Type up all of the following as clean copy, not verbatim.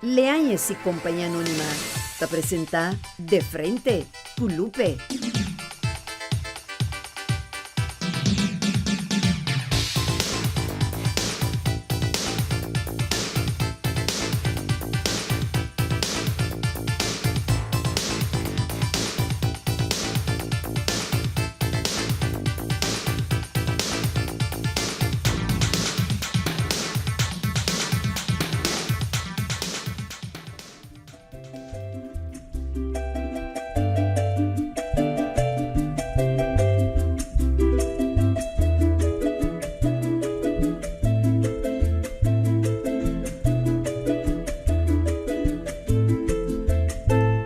Leañez y Compañía Anónima ta presenta De Frente cu Lupe.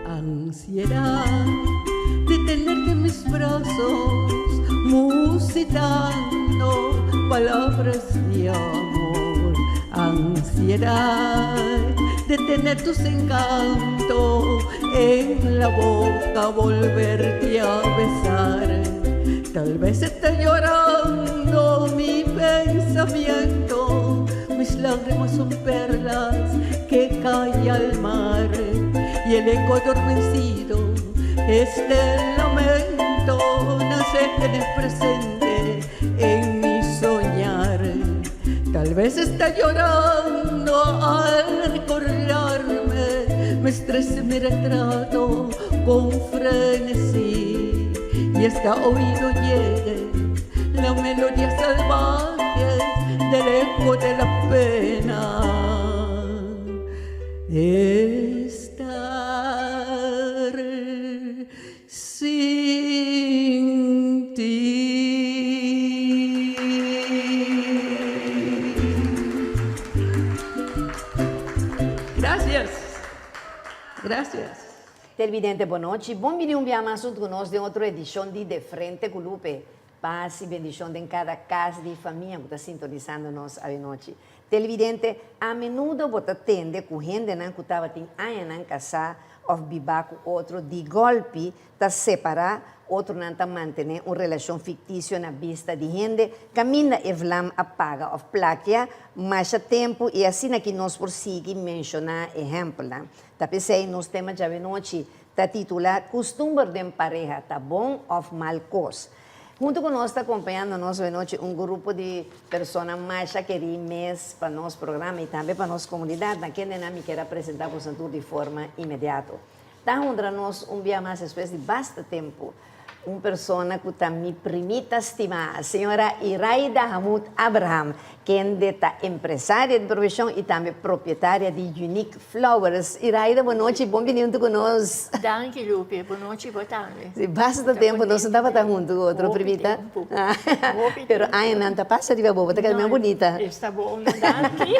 Ansiedad de tenerte en mis brazos, musitando palabras de amor. Ansiedad de tener tus encantos en la boca, volverte a besar. Tal vez esté llorando mi pensamiento, mis lágrimas son perlas que caen al mar y el eco adormecido este lamento nace en el presente en mi soñar. Tal vez está llorando al recordarme, me estrese mi retrato con frenesí y hasta oído llegue la melodía salvaje del eco de la pena. Estar sin ti. Gracias. Gracias. Televidente bon nochi, bon bini un bia mas hunto cu nos den otro edicion di De Frente cu Lupe. Paz y bendicion den cada cas di famia cu ta sintonisando nos awenochi. Televidente, a menudo bo ta tende cu hendenan cu tabatin añanan casá of bibá cu otro di golpi ta separá, otronan ta mantené un relacion ficticio na bista di hende caminda e vlam a paga of plakia masha tempu y asina ki nos por sigui mencioná ehempelnan. Ta p'esei nos tema djawe-nochi ta titulá Custumber den pareha ta bon of mal cos? Huntu ku nos ta kompañando nos awe nochi un grupo di persona masha kerí mes pa nos programa i tambe pa nos komunidat, na kendenan mi kier a presentá boso tur di forma inmediato. Ta honra nos un bia mas despues di basta tempu un persona ku ta mi primita stimá, señora Iraida Hamud Abraham, kende ta empresaria di profeshon i tambe propietaria di Unique Flowers. Iraida, bo nochi, bon bini huntu ku nos. Danki Lupe, bo nochi bo tambe. Si, basta tempu nos no tabata huntu ku otro, primita. Hopi tempu, hopi tempu. Pero añanan ta pasa riba bo, bo ta keda men bunita. Esta bon, danki.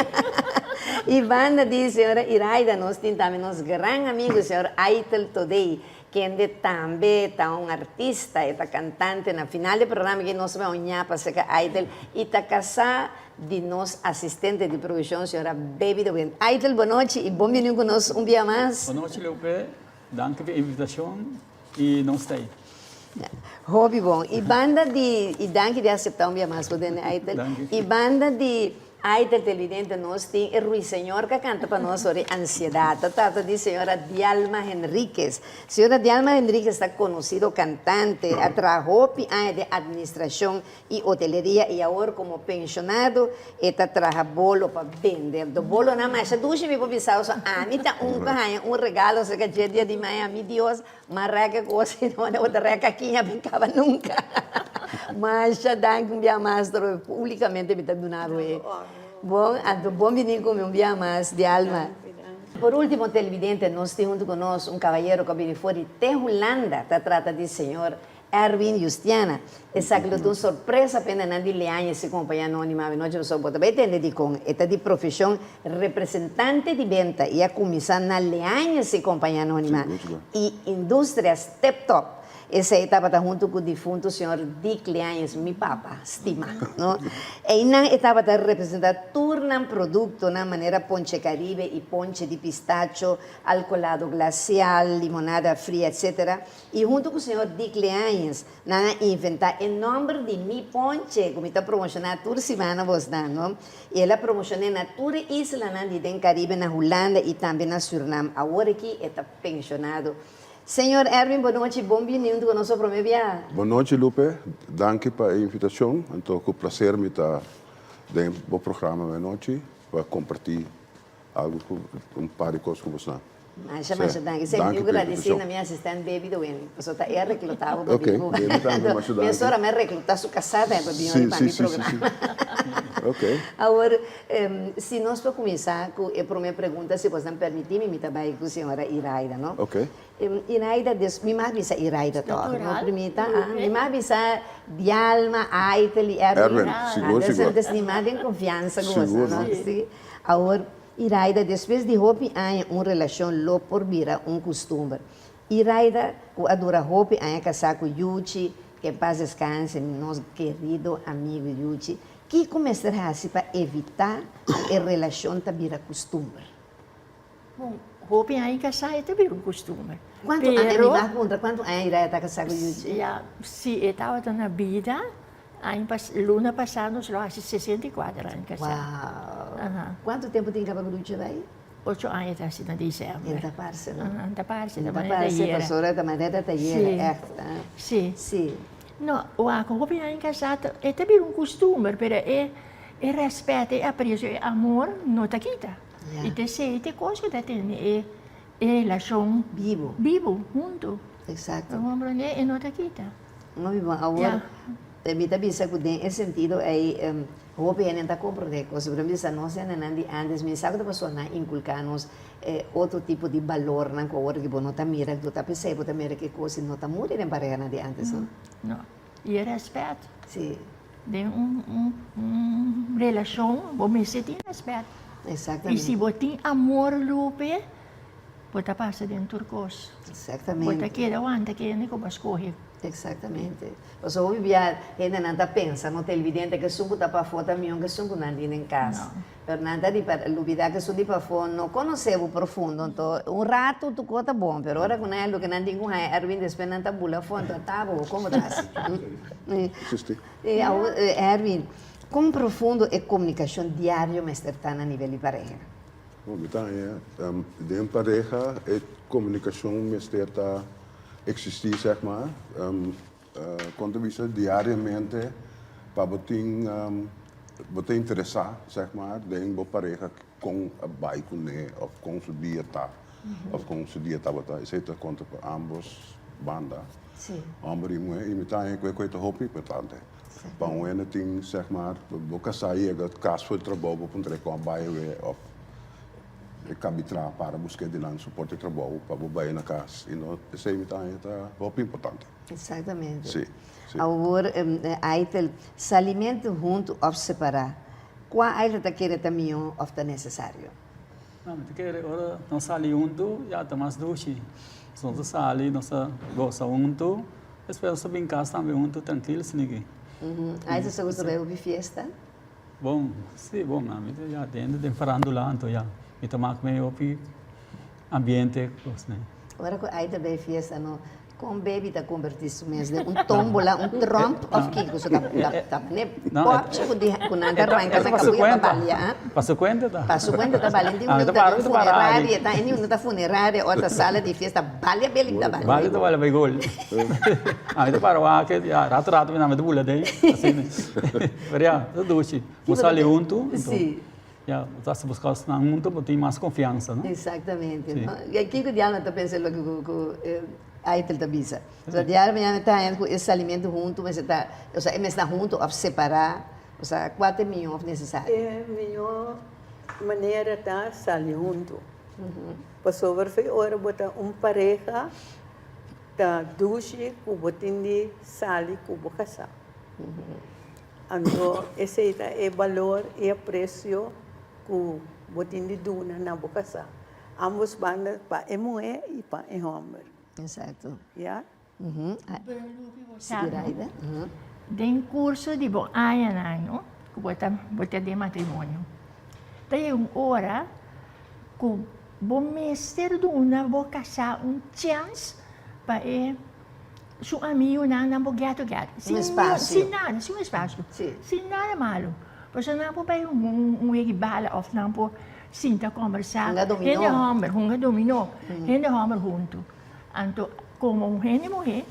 I banda di señora Iraida nos tin tambe nos gran amigu señor Aitel Todey, kende tambe ta un artista, e ta kantante. Na final di e programa aki nos ta bai un ñapa aserka Aitel i ta kasá di nos asistente di produccion señora Baby de Wind. Aitel bo nochi y bon bini cu nos un bia mas. Bo nochi Lupe, danki pa e invitacion y nos ta ey. Hopi bon. Y banda di, y danki di acepta un bia mas bo tene Aitel. Danki. Y banda di Aitel televidente nos tin e ruiseñor ca canta pa nos ora e ansiedad. Ta trata di señora Dialma Henriquez. Señora Dialma Henriquez ta conocido cantante, a traha hopi aña den administracion y hoteleria y awor como pensionado e ta traha bolo pa bende. Anto bolonan masha dushi mi por bisa so ami ta un cu haña un regalo cerca dje dia di maña mi Dios ma reka cos y no bo ta reka kiña bin caba nunca. Masha danki un bia mas tro publicamente mi ta duna bo e bon anto bon bini cu mi un bia mas di alma. Por ultimo televidente nos tin hunto cu nos un caballero cu a bini for di te Hulanda ta trata di señor Erwin Justiana, Esaki lo ta un sorpresa pa hendenan di Leaña si compañia anonima avenochi pasobra bo ta bay tende dicon e ta di profesion representante di benta y a cuminsa na Leaña si compañia anonima y Industrias Tip Top. Esei tabata huntu ku difuntu señor Dick Leañez, mi papa stima, no. Einan e tabata representá tur nan produktonan manera ponche Caribe i ponche di pistacho, alkolado glasial, limonada fria, etc. I huntu ku señor Dick Leañez nan a inventá e nòmber di mi ponche ku mi ta promoshoná tur simana bosnan, no. I el a promoshon'é na tur e islanan di den Caribe, na Hulanda i tambe na Surnam. Awor aki e ta penshonado. Señor Erwin, bo nochi, bon bini huntu ku nos pa promé bia. Bon nochi Lupe, danki pa e invitashon, anto ku plaser mi ta den bo programa menochi pa kompartí algu ku un par di kos ku bosnan. Masha masha danki. Sey mi gradisí na mi asistent Baby Dewin, pasobra ta e a reklutá bo pa bin ku. Ok, Baby tambe masha danki. Mesora mi a reklutá su kasá tambe pa bin ori pa mi programa. Ok. Awor, si nos por kuminsá ku e promé pregunta, si bosnan permití mi, mi ta bai ku señora Iraida, no? Ok. Iraida, des, mi mas bisa Iraida tòg, no? Primita, mi mas bisa Dialma, Aitel i Erwin. Erwin, sigur, sigur. Antes mi mas den konfiansa ku bosnan, no? Si. Awor, Iraida, despues di hopi aña un relashon lo por bira un kustumber. Iraida, ku a dura hopi aña kasá ku Yuchi, ke en pas deskanse, nos kerido amigu Yuchi, Kiko mester hasi pa evitá ku e relashon ta bira kustumber? Bon, hopi aña kasá e ta bira un kustumber. Kuantu aña, mi bak puntra, kuantu aña Iraya ta kasá ku Yuchi? Ya, si e tabata na bida, aña pas, luna pasá nos lo hasi 64 aña kasá. Wow! Kuantu tempu tin kaba ku Yuchi bai? Ocho aña ta hasi na desèmber. E ta parse, no? E ta parse, ta parse, pasobra ta manera ta yera, ègt. Si. Si. No, wak, hopi aña kasá ta, e ta bira un kustumber, pero e e rèspèt, e apresio, e amor no ta kita. Ya. I ta esei ta e kos ku ta tene e e relashon Bibu. bibu, huntu. Eksakto. Bo komprondé? E no ta kita. No bibu. Awor, mi ta bisa ku den e sentido ei hopi hende ta komprondé kos, pero mi bisa nos hendenan di ántes, mi sa ku ta pasó nan inkulká nos e otro tipo di balornan ku awor bo no ta mira, ku ta p'esei bo ta mira ki kos i no ta muri den parehanan di ántes, no? No. I e rèspèt. Sí. Den un un un relashon bo mester tin rèspèt. Exactamente. I si bo tin amor Lupe, bo ta pasa den tur kos. Exactamente. Bo ta keda wanta kende ku bo a skohe. Exactamente. Pasobra hopi bia hendenan ta pensa no televidente ku esun ku ta pafó ta mihó ku esun ku nan tin den kas. No. Pero nan ta di pa lubida ku esun di pafó no konosé bo profundo. Anto un ratu tur kos ta bon, pero ora ku nan loke nan tin ku haña Erwin despues nan ta bula afó, anto ta bo, kon bo ta hasi? Existi. Awor Erwin, kon profundo e komunikashon diario mester ta na nivel di pareha? Bon, mi ta haña den pareha e komunikashon mester ta Existí sèg mar, kon ta bisa diariamente pa bo tin bo ta interesá sèg mar den bo pareha kon a bai kuné òf kon su dia ta òf kon su dia tabata esei ta konta pa ambos banda hòmber i muhé i mi ta haña ku e ta hopi importante pa un hende tin sèg mar bo kasá yega kas for di trabou bo puntra e kon a bai awe òf E kabi traha para busk'é di nan soporte trabou pa bo bai na kas i no esei mi ta haña ta hopi importante. Exactamente. Sí, sí. Awor Aitel, salimentu huntu òf separá, kua Aitel ta kere ta mihó òf ta nesesario? No, mi ta kere ora nos sali huntu ya ta mas dushi. Nos ta sali, nos ta gosa huntu, despues nos ta bin kas tambe huntu trankil asin'aki. Aitel sa gusta bai hopi fiesta? Bon, si, bon, ami ta ya dentro den farandula, anto ya mi ta mak medio hopi ambiente kos ne. Ora ku ai ta bay fiesta no, kon baby ta kombertí su mes den un tómbola, un tròmp òf kiko? So ta ta mane pòpchi ku di ku nan ta ranka na kabuya pa balia, ah? Pa su kuenta ta. Pa su kuenta ta balia, di unda ta den funeraria, ta di unda ta funeraria òf ta sala di fiesta, balia beli ta balia. Balia ta balia bay gol. Ami ta para wak, ya rato rato mi nan mi ta bula den, asina. Pero ya, ta dushi. Bo sali huntu, anto ya, bo ta hasi bo kosnan huntu, bo tin mas konfiansa, no? Exactamente. No? I kiko diablo ta pensa loke ku ku Aitel ta bisa? Osea, diablo mañana ta haña ku e salimentu huntu mester ta, osea, e mester ta huntu òf separá, osea, kua ta e mihó òf nesesario? E mihó manera ta sali huntu. Pasobra fi ora bo ta un pareha ta dushi ku bo tin di sali ku bo kasá. Anto esei ta e balor i apresio ku bo tin di duna na bo kasá. Ambos banda, pa e muhé i pa e hòmber. Exacto. Ya. Den kurso di bo añanan no, ku bo ta bo ta den matrimonio, ta yega un ora ku bo mester duna bo kasá un chèns pa e su amigunan nan por get together. Un espasio. Sin nada, sin un espasio. Sin nada malu. Pasobra nan por bai un wega di bala òf nan por sinta kòmbersá. Hunga dominó. Hende hòmber, hunga dominó. Hende hòmber huntu. Anto komo un hende muhé,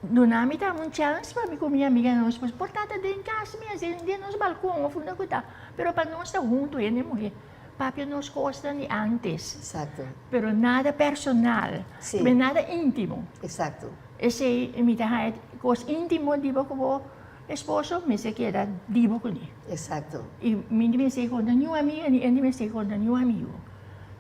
duna mi tambe un chans pa mi ku mi amiga nos por por ta ta den kas mes, den nos balkon òf unda ku ta, pero pa nos ta huntu hende muhé, papia nos kosnan di ántes. Exacto. Pero nada personal, Sí. nada íntimo. Exacto. Esei mi ta haña kos íntimo di bo ku bo esposo mester keda di bo kuné. Exacto. I mi no mester konta niun amiga ni e no mester konta niun amigo.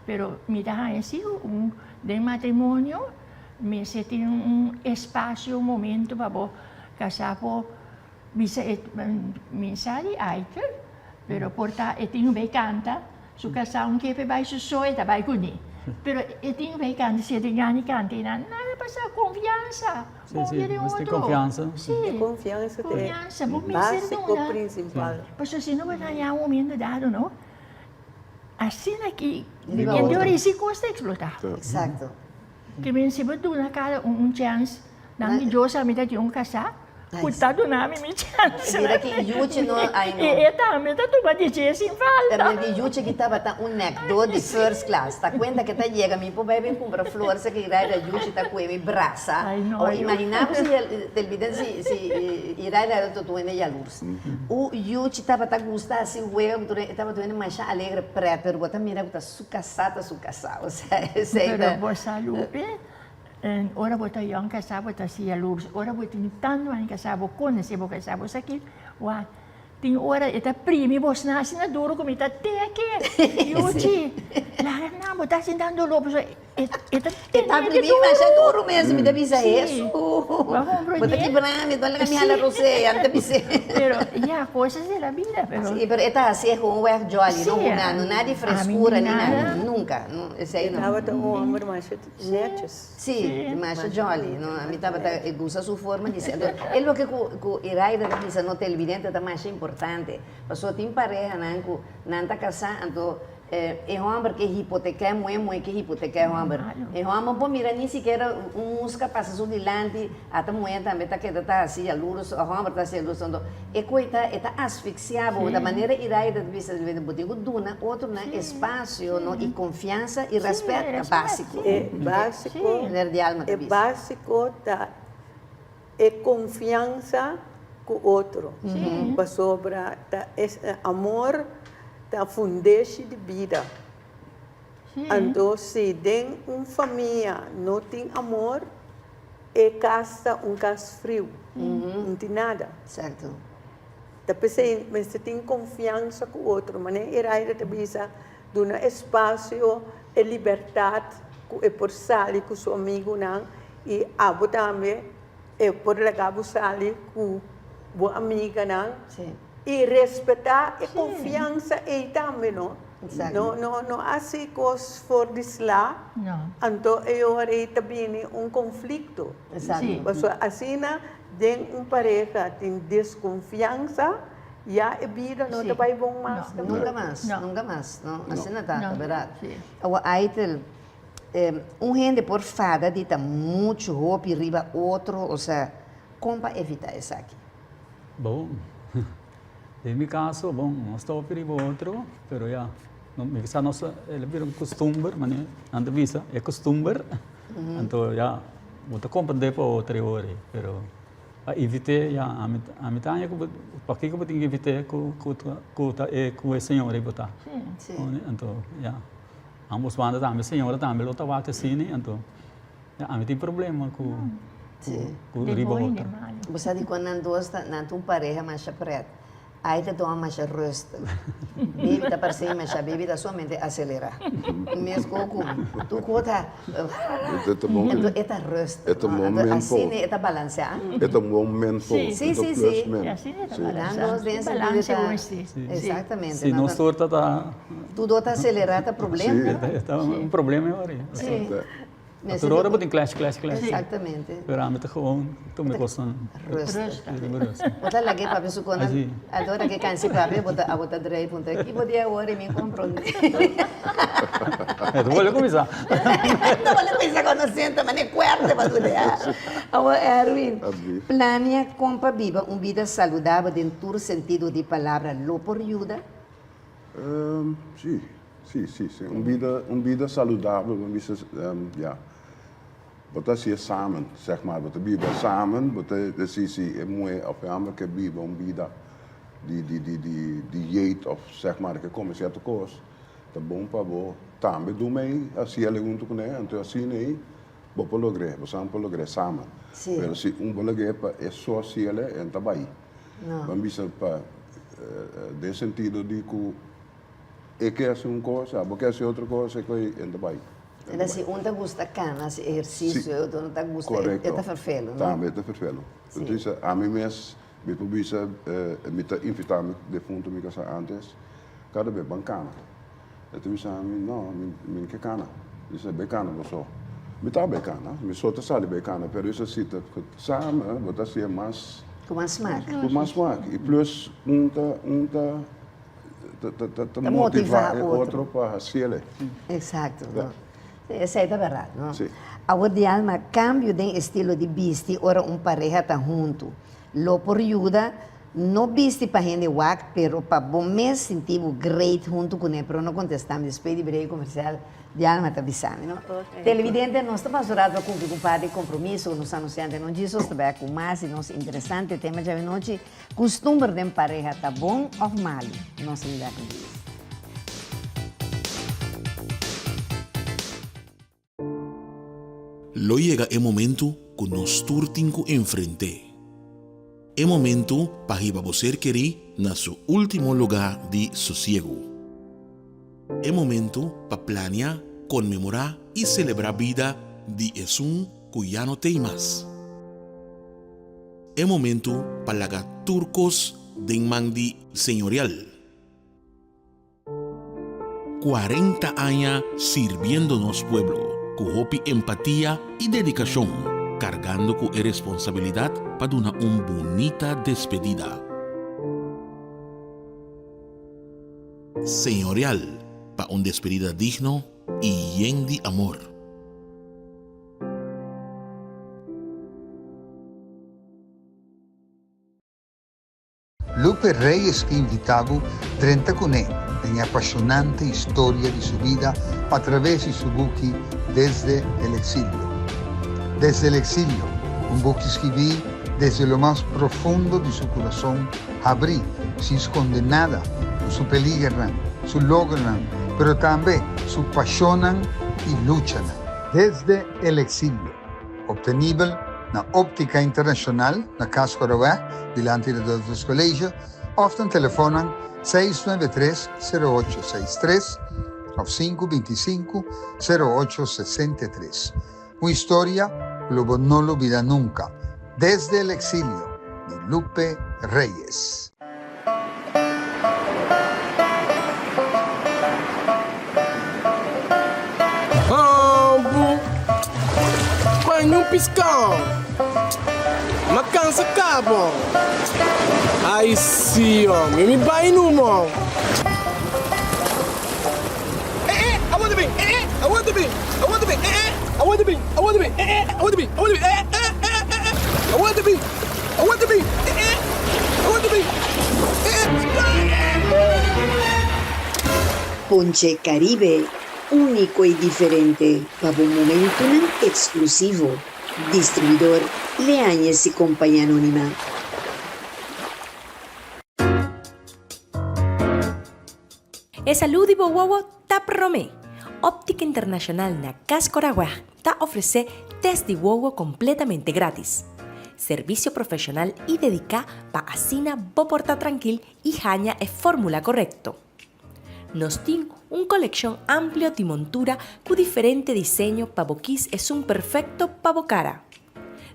Pero mi ta haña si ku un den matrimonio mester tin un espasio, un momento pa bo kasá por bisa e mi sa di Aikel, pero por ta e tin un bay kanta, su kasá un ke p'e bai su so e ta bai kuné. Pero e tin un bay kanta, si e tin gana di kanta ei nan, nada pasa, konfiansa, konfia den mester otro. konfiansa. Si, E konfiansa ta e konfiansa, bo mester básiko duna. prinsipal. Pasobra si no bo ta haña un momento dado no, Asina ki Riba e otro. teoria si kos ta eksplotá. Exacto. Ke men si bo duna kada un un chèns, nan di Dios a mi ta tin un kasá ku ta duna mi mi chèns. Mira ki yuchi no, ai no. I e tambe ta tuma di dje sin falta. Tambe di yuchi ki tabata un nekdó di first class. Ta kuenta ke ta yega mi por bai bin kumpra flor sa ki Iraida yuchi ta kue mi brasa. Ai no, O ai. imaginá bo si te olbida si si Iraida ta tutu hende yalurs. U yuchi tabata gusta hasi wega ku tur e tabata hende masha alegre pret pero bo ta mira ku ta su kasá ta su kasá osea esei ta. Pero bo sa Lupe, ora bo ta yòn kasá bo ta hasi yalurs, ora bo tin tantu aña kasá bo konosé bo kasá bo sa ki wak tin ora e ta primi bo sna asina duru ku mi ta teke yuchi laga nan bo ta hasi tan doló pasobra E ta E ta tene primi duru. masha duru mes, mi ta bisa Sí. Hesu. Bo comprende? Bo ta kibra mi, bo ta laga mi hala rosea, mi ta bis'é. Pero ya, cosas de la vida, pero. Sí, pero e ta hasié gewoon weg jolly, no Sí. hungando, nada di A mi frescura ni nada, nada. nunca, no, esei E no. tabata un homber masha netjes. Sí, masha jolly, no, a mi tabata gusta su forma di ser. Anto, e loke cu cu Iraida ta bisa no televidente ta masha importante, pasobra tin parehanan cu nan ta casá, anto E hòmber ke hipoteká e muhé, muhé ke hipoteká e hòmber. E hòmber por mira ni sikiera un muska pasa su dilanti, ata muhé tambe ta keda ta hasi yalurs, e hòmber ta hasi yalurs. Anto e koe ta e ta asfiksiá bo. Ta manera Iraida ta bisa, bo tin ku duna otronan espasio no i konfiansa i rèspèt ta básiko. E básiko, Manera di Alma ta e bisa. básiko ta e konfiansa ku otro. Pasobra ta es amor ta fundeshi di bida. Anto si den un famia no tin amor, e kas ta un kas friu, no tin nada. Ta p'esei mester tin konfiansa ku otro. Manera Iraida ta bisa, duna espasio, e libertat ku e por sali ku su amigunan I abo tambe e por laga bo sali ku bo amiganan i respetá e konfiansa ei tambe no. No no no hasi kos for di sla, anto e ora ei ta bini un konflikto. Pasobra asina den un pareha tin deskonfiansa ya e bida no ta bai bon mas tampoco. Nunka mas, nunka mas, no. Asina ta, ta bèrdat. Awor Aitel, Un hende por fada di ta muchu hopi riba otro, osea, kon pa evitá esaki? Bon, den mi kaso, bon, nos ta hopi riba otro, pero ya, mi sa nos el a bira un kustumber, manera nan ta bisa, e kustumber, anto ya, bo ta komprendé pa otro e ora ei, pero pa evit'é ya, ami ami ta haña ku bo, pakiko bo tin ku evit'é ku ku ku ta e ku e señora ei bo ta? Anto ya. Ambos banda tambe señora tambe lo ta wak asina anto ami tin problema cu cu riba otro. Bo sa di con nan dos ta nan ta un pareha masha pret. Ai ta tuma masha rustig. Baby ta parse masha baby ta solamente acelera. Mes cu cu tur cu ta anto e ta rustig. Anto asina e ta balancea. E ta un bon men po. Si si si. Nan dos den sentido ta exactamente. Si nos tur ta ta. Tur do ta aselerá ta problema. Sí, ta un problema e ora. Sí. Tur ora bo tin clash, clash, clash. Exactamente. Pero ami ta gewoon tuma e kosnan. Rustig. Rustig. Bo ta laga e papia su kona. Así. Anto ora ke kansa e papia bo ta abo ta drei puntra ki bo di awor i mi komprondé. E ta bolbe kuminsá. E ta bolbe kuminsá kono sienta manera kuerte pa duna ya. Awor Erwin, plania kon pa biba un bida saludabel den tur sentido di palabra lo por yuda? Sí, sí, sí, sí. Un bida, un bida saludabel, bo bisa, ya. Bo ta hasié samen, zeg maar. Bo ta biba samen, bo ta deci si e muhé of e homber ke biba un bida di, di, di, di dieet of zeg maar ke kome sierto kos, ta bon pa bo tambe duna ei hasié huntu kuné, anto asina ei bo por logr'é, bo samen por logr'é samen. Sí. Pero si un bo lag'é pa e so hasiel, e no ta bai. No. Ban bisa pa den sentido di ku e ke hasi un kos, abo ke hasi otro kos, e kos e no ta bai. E ta si un ta gusta kana, hasi ehersisio, e otro no ta gusta, e ta ferfelu, no? Tambe e ta ferfelu. Si. Entonces ami mes mi por bisa mi ta invita mi defunto mi kasá antes, kada bes ban kana. E ta bisa mi, no, mi no ke kana. Mi bisa, bai kana bo so. Mi ta bai kana, mi so ta sali bai kana, pero esei si ta samen bo ta hasié mas. Ku mas smak. Ku mas smak. I plus un ta un ta ta ta motivá e otro pa hasiel. Eksakto. No. Esei ta bèrdat, no? Si. Awor di alma, kambio den estilo di bisti ora un pareha ta huntu lo por yuda No bisti pa hende wak pero pa bo mes sinti bo great huntu kuné pero no kontestá mi despues di break komersial Dialma ta bisa mi no. Televidente nos ta pasa un rato pa kumpli ku un par di kompromiso ku nos anunsiante no Jesus ta bai ku mas di nos interesante tema djawe nochi kustumber den pareha ta bon òf malu nos ta bira ku dies. Lo yega e momentu ku nos tur tin ku enfrent'é. E momentu pa hiba bo ser kerí na su último lugá di sosiegu. E momentu pa plania, konmemorá i selebrá bida di esun ku ya no t'ei mas. E momentu pa laga tur kos den man di Señorial. 40 aña sirbiendo nos pueblo ku hopi empatia i dedikashon, kargando ku e responsabilidat pa duna un bunita despedida. Señorial pa un despedida digno i yen di amor. Lupe Reyes ke invitá bo drenta kuné den e apashonante historia di su bida a traves di su buki Desde el exilio. Desde el exilio, un buki skibí desde lo mas profundo di su kurason habrí, sin skonde nada, ku su peligernan, su logronan, pero tambe su pashonnan i luchanan. Desde el exilio. Obtenibel na Optica Internacional na Cas Coraweg, dilanti di Adultus College, of na telefonnan 693 0863 of 525 0863. Un historia cu lo bo no lubida nunca. Desde el exilio, di Lupe Reyes. Hambu, Mani un piskon Ma kansa kabo Ai si omi mi bai numo. Eh eh awor ta bin eh eh awor ta bin awor ta bin eh eh awor ta bin awor ta bin eh eh awor ta bin awor ta bin eh eh eh eh eh awor ta bin awor ta bin eh eh awor ta bin eh eh. Ponche Caribe, úniko i diferente pa bo momentunan eksklusivo. Distribuidor Leañez y Compañía Anónima. E salú di bo wowo ta promé! Óptica Internacional na Cas Coragua ta ofresé test di wowo kompletamente grátis. Servisio profeshonal i dediká pa asina bo por ta trankil i haña e fórmula korekto. Nos tin un kolekshon amplio di montura ku diferente diseño pa bo kis esun perfekto pa bo kara.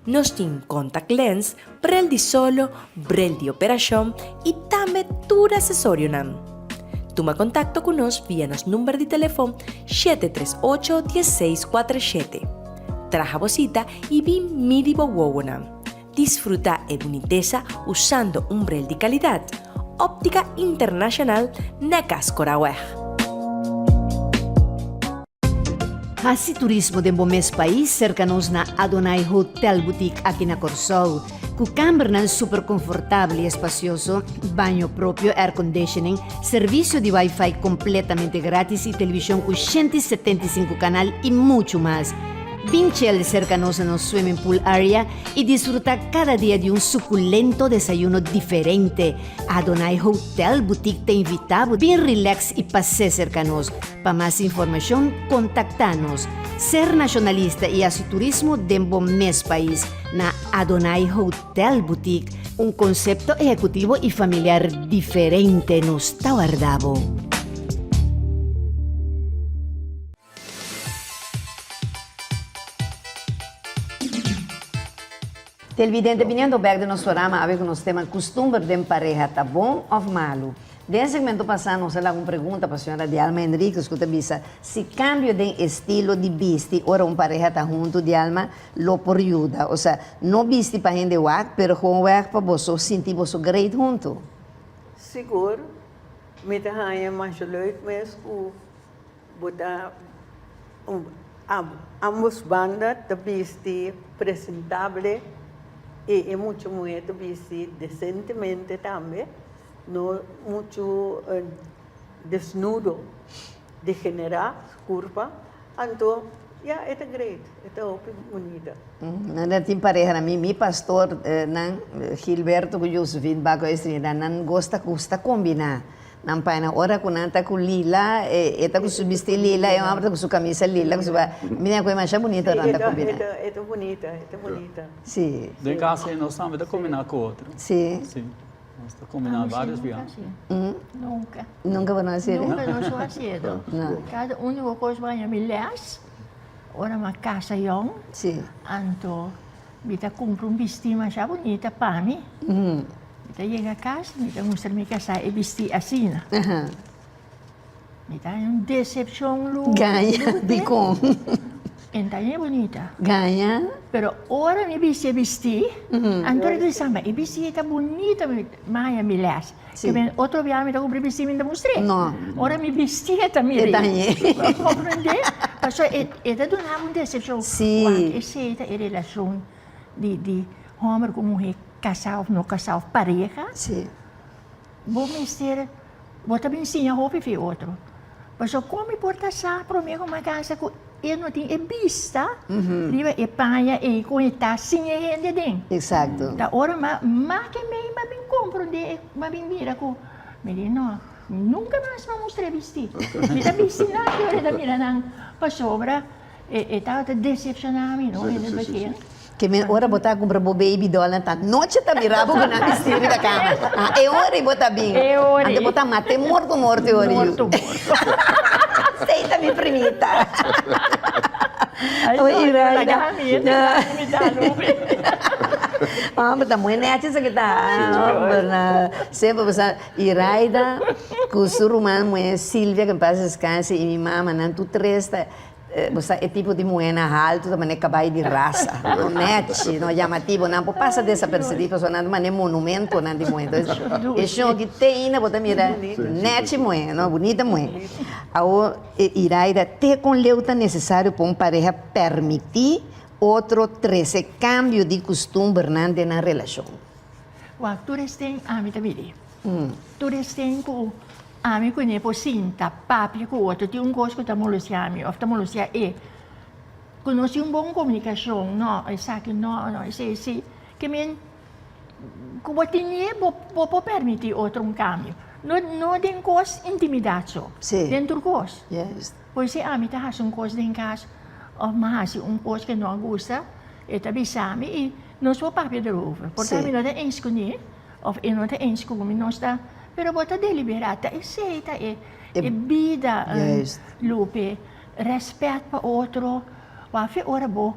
Nos tin contact lens, brel di solo, brel di operashon i tambe tur asesorionan. Tuma kontakto ku nos via nos number di telefon shete tres ocho diesseis kuater shete. Traha bo sita i bin midi bo wowonan. Disfrutá e bunitesa usando un bril di kalidat. Óptica Internacional na Cas Coraweg. Hasi turismo den bo mes pais serka nos na Adonai Hotel Boutique aki na Kòrsou. Ku kambernan super konfortabel i espasioso, baño propio, airconditioning, servisio di wifi kompletamente gratis i televishon ku 175 kanal i muchu mas. Bin chel serka nos na nos swimming pool area i disfrutá kada dia di un sukulento desayuno diferente. Adonai Hotel Boutique ta invitá bo bin relax i pas'é serka nos. Pa mas informashon kontaktá nos. Ser nashonalista i hasi turismo den bo mes pais na Adonai Hotel Boutique, un konsepto ehekutivo i familiar diferente nos ta warda bo. Televidente, biniendo bek den nos programa awe ku nos tema Kustumber den pareha ta bon òf malu? Den e segmento pasá nos a laga un pregunta pa señora Dialma Henriquez ku ta bisa si kambio den estilo di bisti ora un pareha ta huntu Dialma lo por yuda. Osea, no bisti pa hende wak pero gewoon wèg pa boso sinti boso great huntu. Sigur, mi ta haña masha leuk mes ku Bo ta ambos banda ta bisti presentable y e mucha muher ta bisti decentemente tambe, no mucho desnudo, degenera su curpa, anto ya e ta great, e ta hopi bunita. Nan tin pareha na mi, mi pastor nan Gilberto cu Josephine Baco Estrella nan gosta gusta combina. Nan paina ora ku nan ta ku lila, e ta ku su bisti lila, e homber ta ku su kamisa lila, ku su ba, mi den ku e masha bunito ora nan ta kombina. E ta bunita, e ta bunita. Si. Den kas ei nos tambe ta kombina ku otro. Si. Si. Nos ta kombina varios bia. Nunka. Nunka bo no hasi? Nunka nos no hasi eto. Kada un kos baña mi les, ora mi a kasa yòn. Si. Anto Mi ta kumpra un bistí masha bunita pa mi. Mi ta yega kas, mi ta mustra mi kasá e bistí asina. Mi ta haña un desepshon lu. Gaña, dikon? E ta haña bunita. Gaña. Pero ora mi bisti e bistí, anto mi ta bisa, ma e bistí ei ta bunita, mi haña mi lès. Sí. Ke otro biaha mi ta kumpra e bistí mi ta mustr'é. No. Ora mi bisti e ta mir'é. E ta hañ'é. Bo komprendé? Pasobra e e ta duna bo un desepshon. Sí. Wak esei ta e relashon di di hòmber ku muhé kasá òf no kasá òf pareha. Sí. Bo mester, bo ta bin siña hopi fi otro. Pasobra kon mi por ta sa promé ku mi a kasa ku E no tin e bista riba e paña ei kon e ta sin e hende aden. Exacto. Ta ora ma ma ke mei m'a bin comprende, m'a bin mira ku mi di no, nunka mas m'a mustra e bisti. Mi ta bisti nan ki ora e ta mira nan pasobra e e tabata decepciona mi no in het begin. Ke men ora bo ta kumpra bo baby doll nan ta noche ta mira bo ku nan bisti riba kama. Ah e ora bo ta bin. E ora. Anto bo ta mate morto morto e ora yu. Morto morto. Esei ta mi primita. Ai Oi no, Iraida. laga mi, laga mi ta lubi. Homber ta muy nechi esaki ta. Homber na semper bo sa Iraida ku su ruman muhé Silvia ke en paz descanse i mi mama nan tur tres ta Bo sa e tipo di muhénan haltu ta manera kabai di rasa, no nèchi, no yamativo, nan por pasa desapercibí pasobra nan ta manera monumentonan di muhé. Entonces, e shon aki te ainda bo ta mira nèchi muhé, no, bunita muhé. Awor, Iraida, te kon leu ta nesesario pa un pareha permití otro trese kambio di kustumbernan den nan relashon? Wak, tur esten ami ta bini. Tur esten ku Ami ku ne por sinta papia ku otro tin un kos ku ta molestia mi òf ta molestia e. Ku nos tin un bon komunikashon, no esaki no, no esei si, ke men ku bo tene bo bo por permití otro un kambio. No no den kos intimidat so, den tur kos. Por si ami ta hasi un kos den kas òf mi a hasi un kos ke no a gusta, e ta bisa mi i nos por papia derover. Por ta mi no ta eens kuné. Of e no ta eens ku mi, nos ta, pero bo ta deliberá, ta esei ta e e bida, Lupe, rèspèt pa otro, wak fe ora bo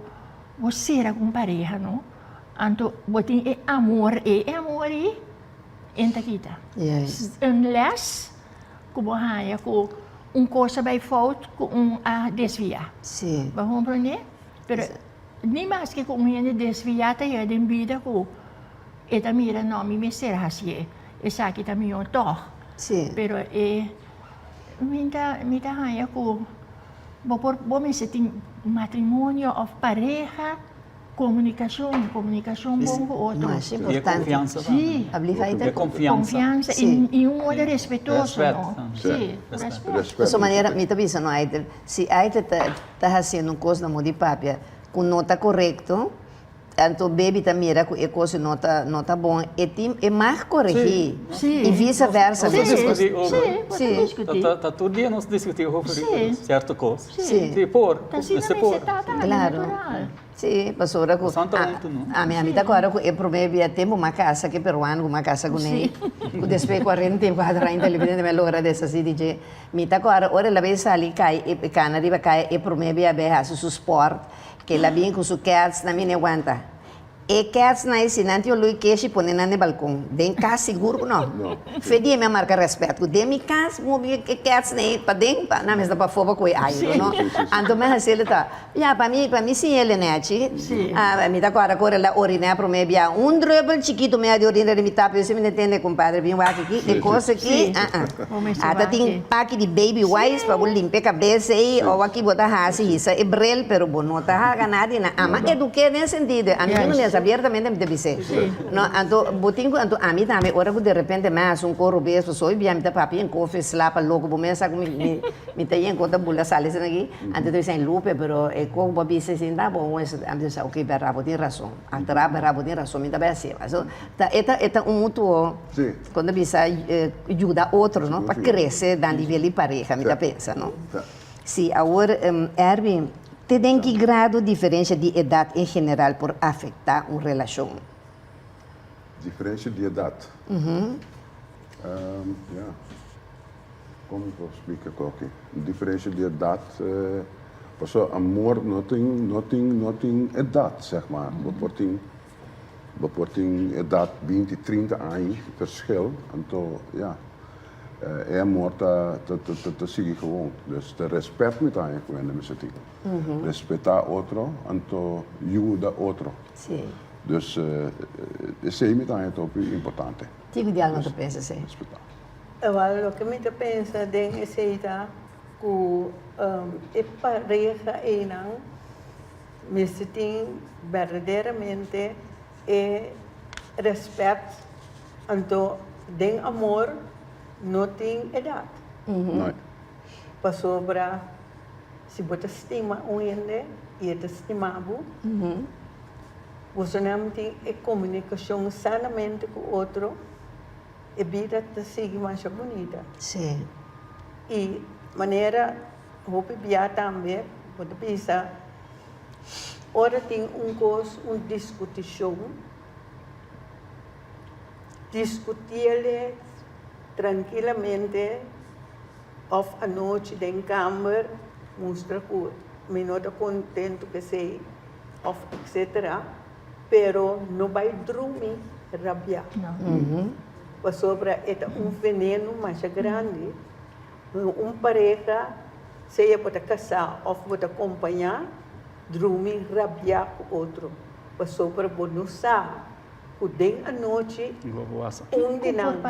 bo sera ku un pareha no, anto bo tin e amor ei, e amor ei e ta kita, unless ku bo haña ku un kos a bai fout ku un a desviá, bo komprondé? Pero. Ni maske ku un hende desviá ta yega den bida ku e ta mira no mi mester hasié, esaki ta mihó tòg. Pero e mi ta mi ta haña ku bo por bo mester tin matrimonio òf pareha komunikashon, komunikashon bon ku otro. Masha importante. I e konfiansa tambe. Sí. E konfiansa. Konfiansa i un modo respetuoso no. Sí, rèspèt. Pasobra manera mi ta bisa no Aitel, si Aitel ta ta hasiendo un kos na modo di papia ku no ta korekto, anto baby ta mira ku e kos no ta no ta bon, e tin e mag koregí i vise versa. Nos ta diskutí over. Sí, bo ta diskutí. Ta tur dia nos diskutí over sierto kos. Sí. Sí, por. Ta asina Mester por. mester ta tambe, Claro. natural. Sí, pasobra ku ami ami ta kòrda ku e promé bia tempu m'a kasa ku e peruano ku m'a kasa kuné, ku despues 44 aña televidente mi a logra deshasí di dje. Mi ta kòrda ora el a bin sali kai e kana riba kaya e promé bia a bin hasi su spòrt, ke el a bin ku su kèts nan mi ne wanta. E kètsnan ei si nan tin olor keshi pone nan den balkon. Den kas sigur ku no. Fe di mi a marka rèspèt ku den mi kas mobi e kètsnan ei paden pa nan mester pafó pa kohe airu no. Anto mi a hasi el ta ya pa mi pa mi siña el nechi mi ta kòrda ku ora el a oriná promé bia un drùpel chikitu mi a di orina den mi tapa yo si mi ta tende kumpadre bin wak aki e kos aki ata tin paki di baby wipes pa bo limpia kabes ei o aki bo ta hasi hisa e bril pero bo no ta haga nada na ama eduké den sentido ami tin un mesa abiertamente mi ta bis'é no anto bo tin ku anto ami tambe ora ku derepente mi a hasi un kos robes pasobra hoy bia mi ta papia en kofi slapa loko bo mesa ku mi mi ta yen kos ta bula sali asina aki anto ta bisa Lupe pero e kos ku bo a bisa esei ta bon ami ta bisa oke bèrdat bo tin rason atrás bèrdat bo tin rason mi ta bai hasié so ta e ta e ta un mutuo kon ta bisa yuda otro no pa krese na nivel di pareha mi ta pensa no. Sí, awor Erwin, te den ki grado diferencia di edad en general por afecta un relacion? Diferencia di edad? Ja, con mi por splica cu aki? Diferencia di edad, pasobra amor no tin, no tin, no tin edad, zeg maar. Bo por tin, bo por tin edad binti, trinta aña verschil, anto ja. E amor ta ta sigui gewoon. Dus ta respet mi ta haña ku hende mester tin. Respetá otro anto yuda otro. Dus esei mi ta haña ta hopi importante. Kiko di alma ta pensa esei? Respetá. Ewal loke mi ta pensa den esei ta ku e pareha einan mester tin berdaderamente e respet Anto den amor no tin edat. Pasobra si bo ta stima un hende i e ta stima bo, bosonan tin e komunikashon sanamente ku otro, e bida ta sigui masha bunita. I manera hopi bia tambe bo ta bisa ora tin un kos, un diskutishon. Diskutiele trankilamente òf anochi den kamber, mustra ku mi no ta kontentu ku esei òf etsetera, pero no bai drumi rabiá. Pasobra e ta un venenu masha grandi. Un pareha, sea bo ta kasá òf bo ta kompañá, drumi rabiá ku otro. Pasobra bo no sa ku den anochi un di nan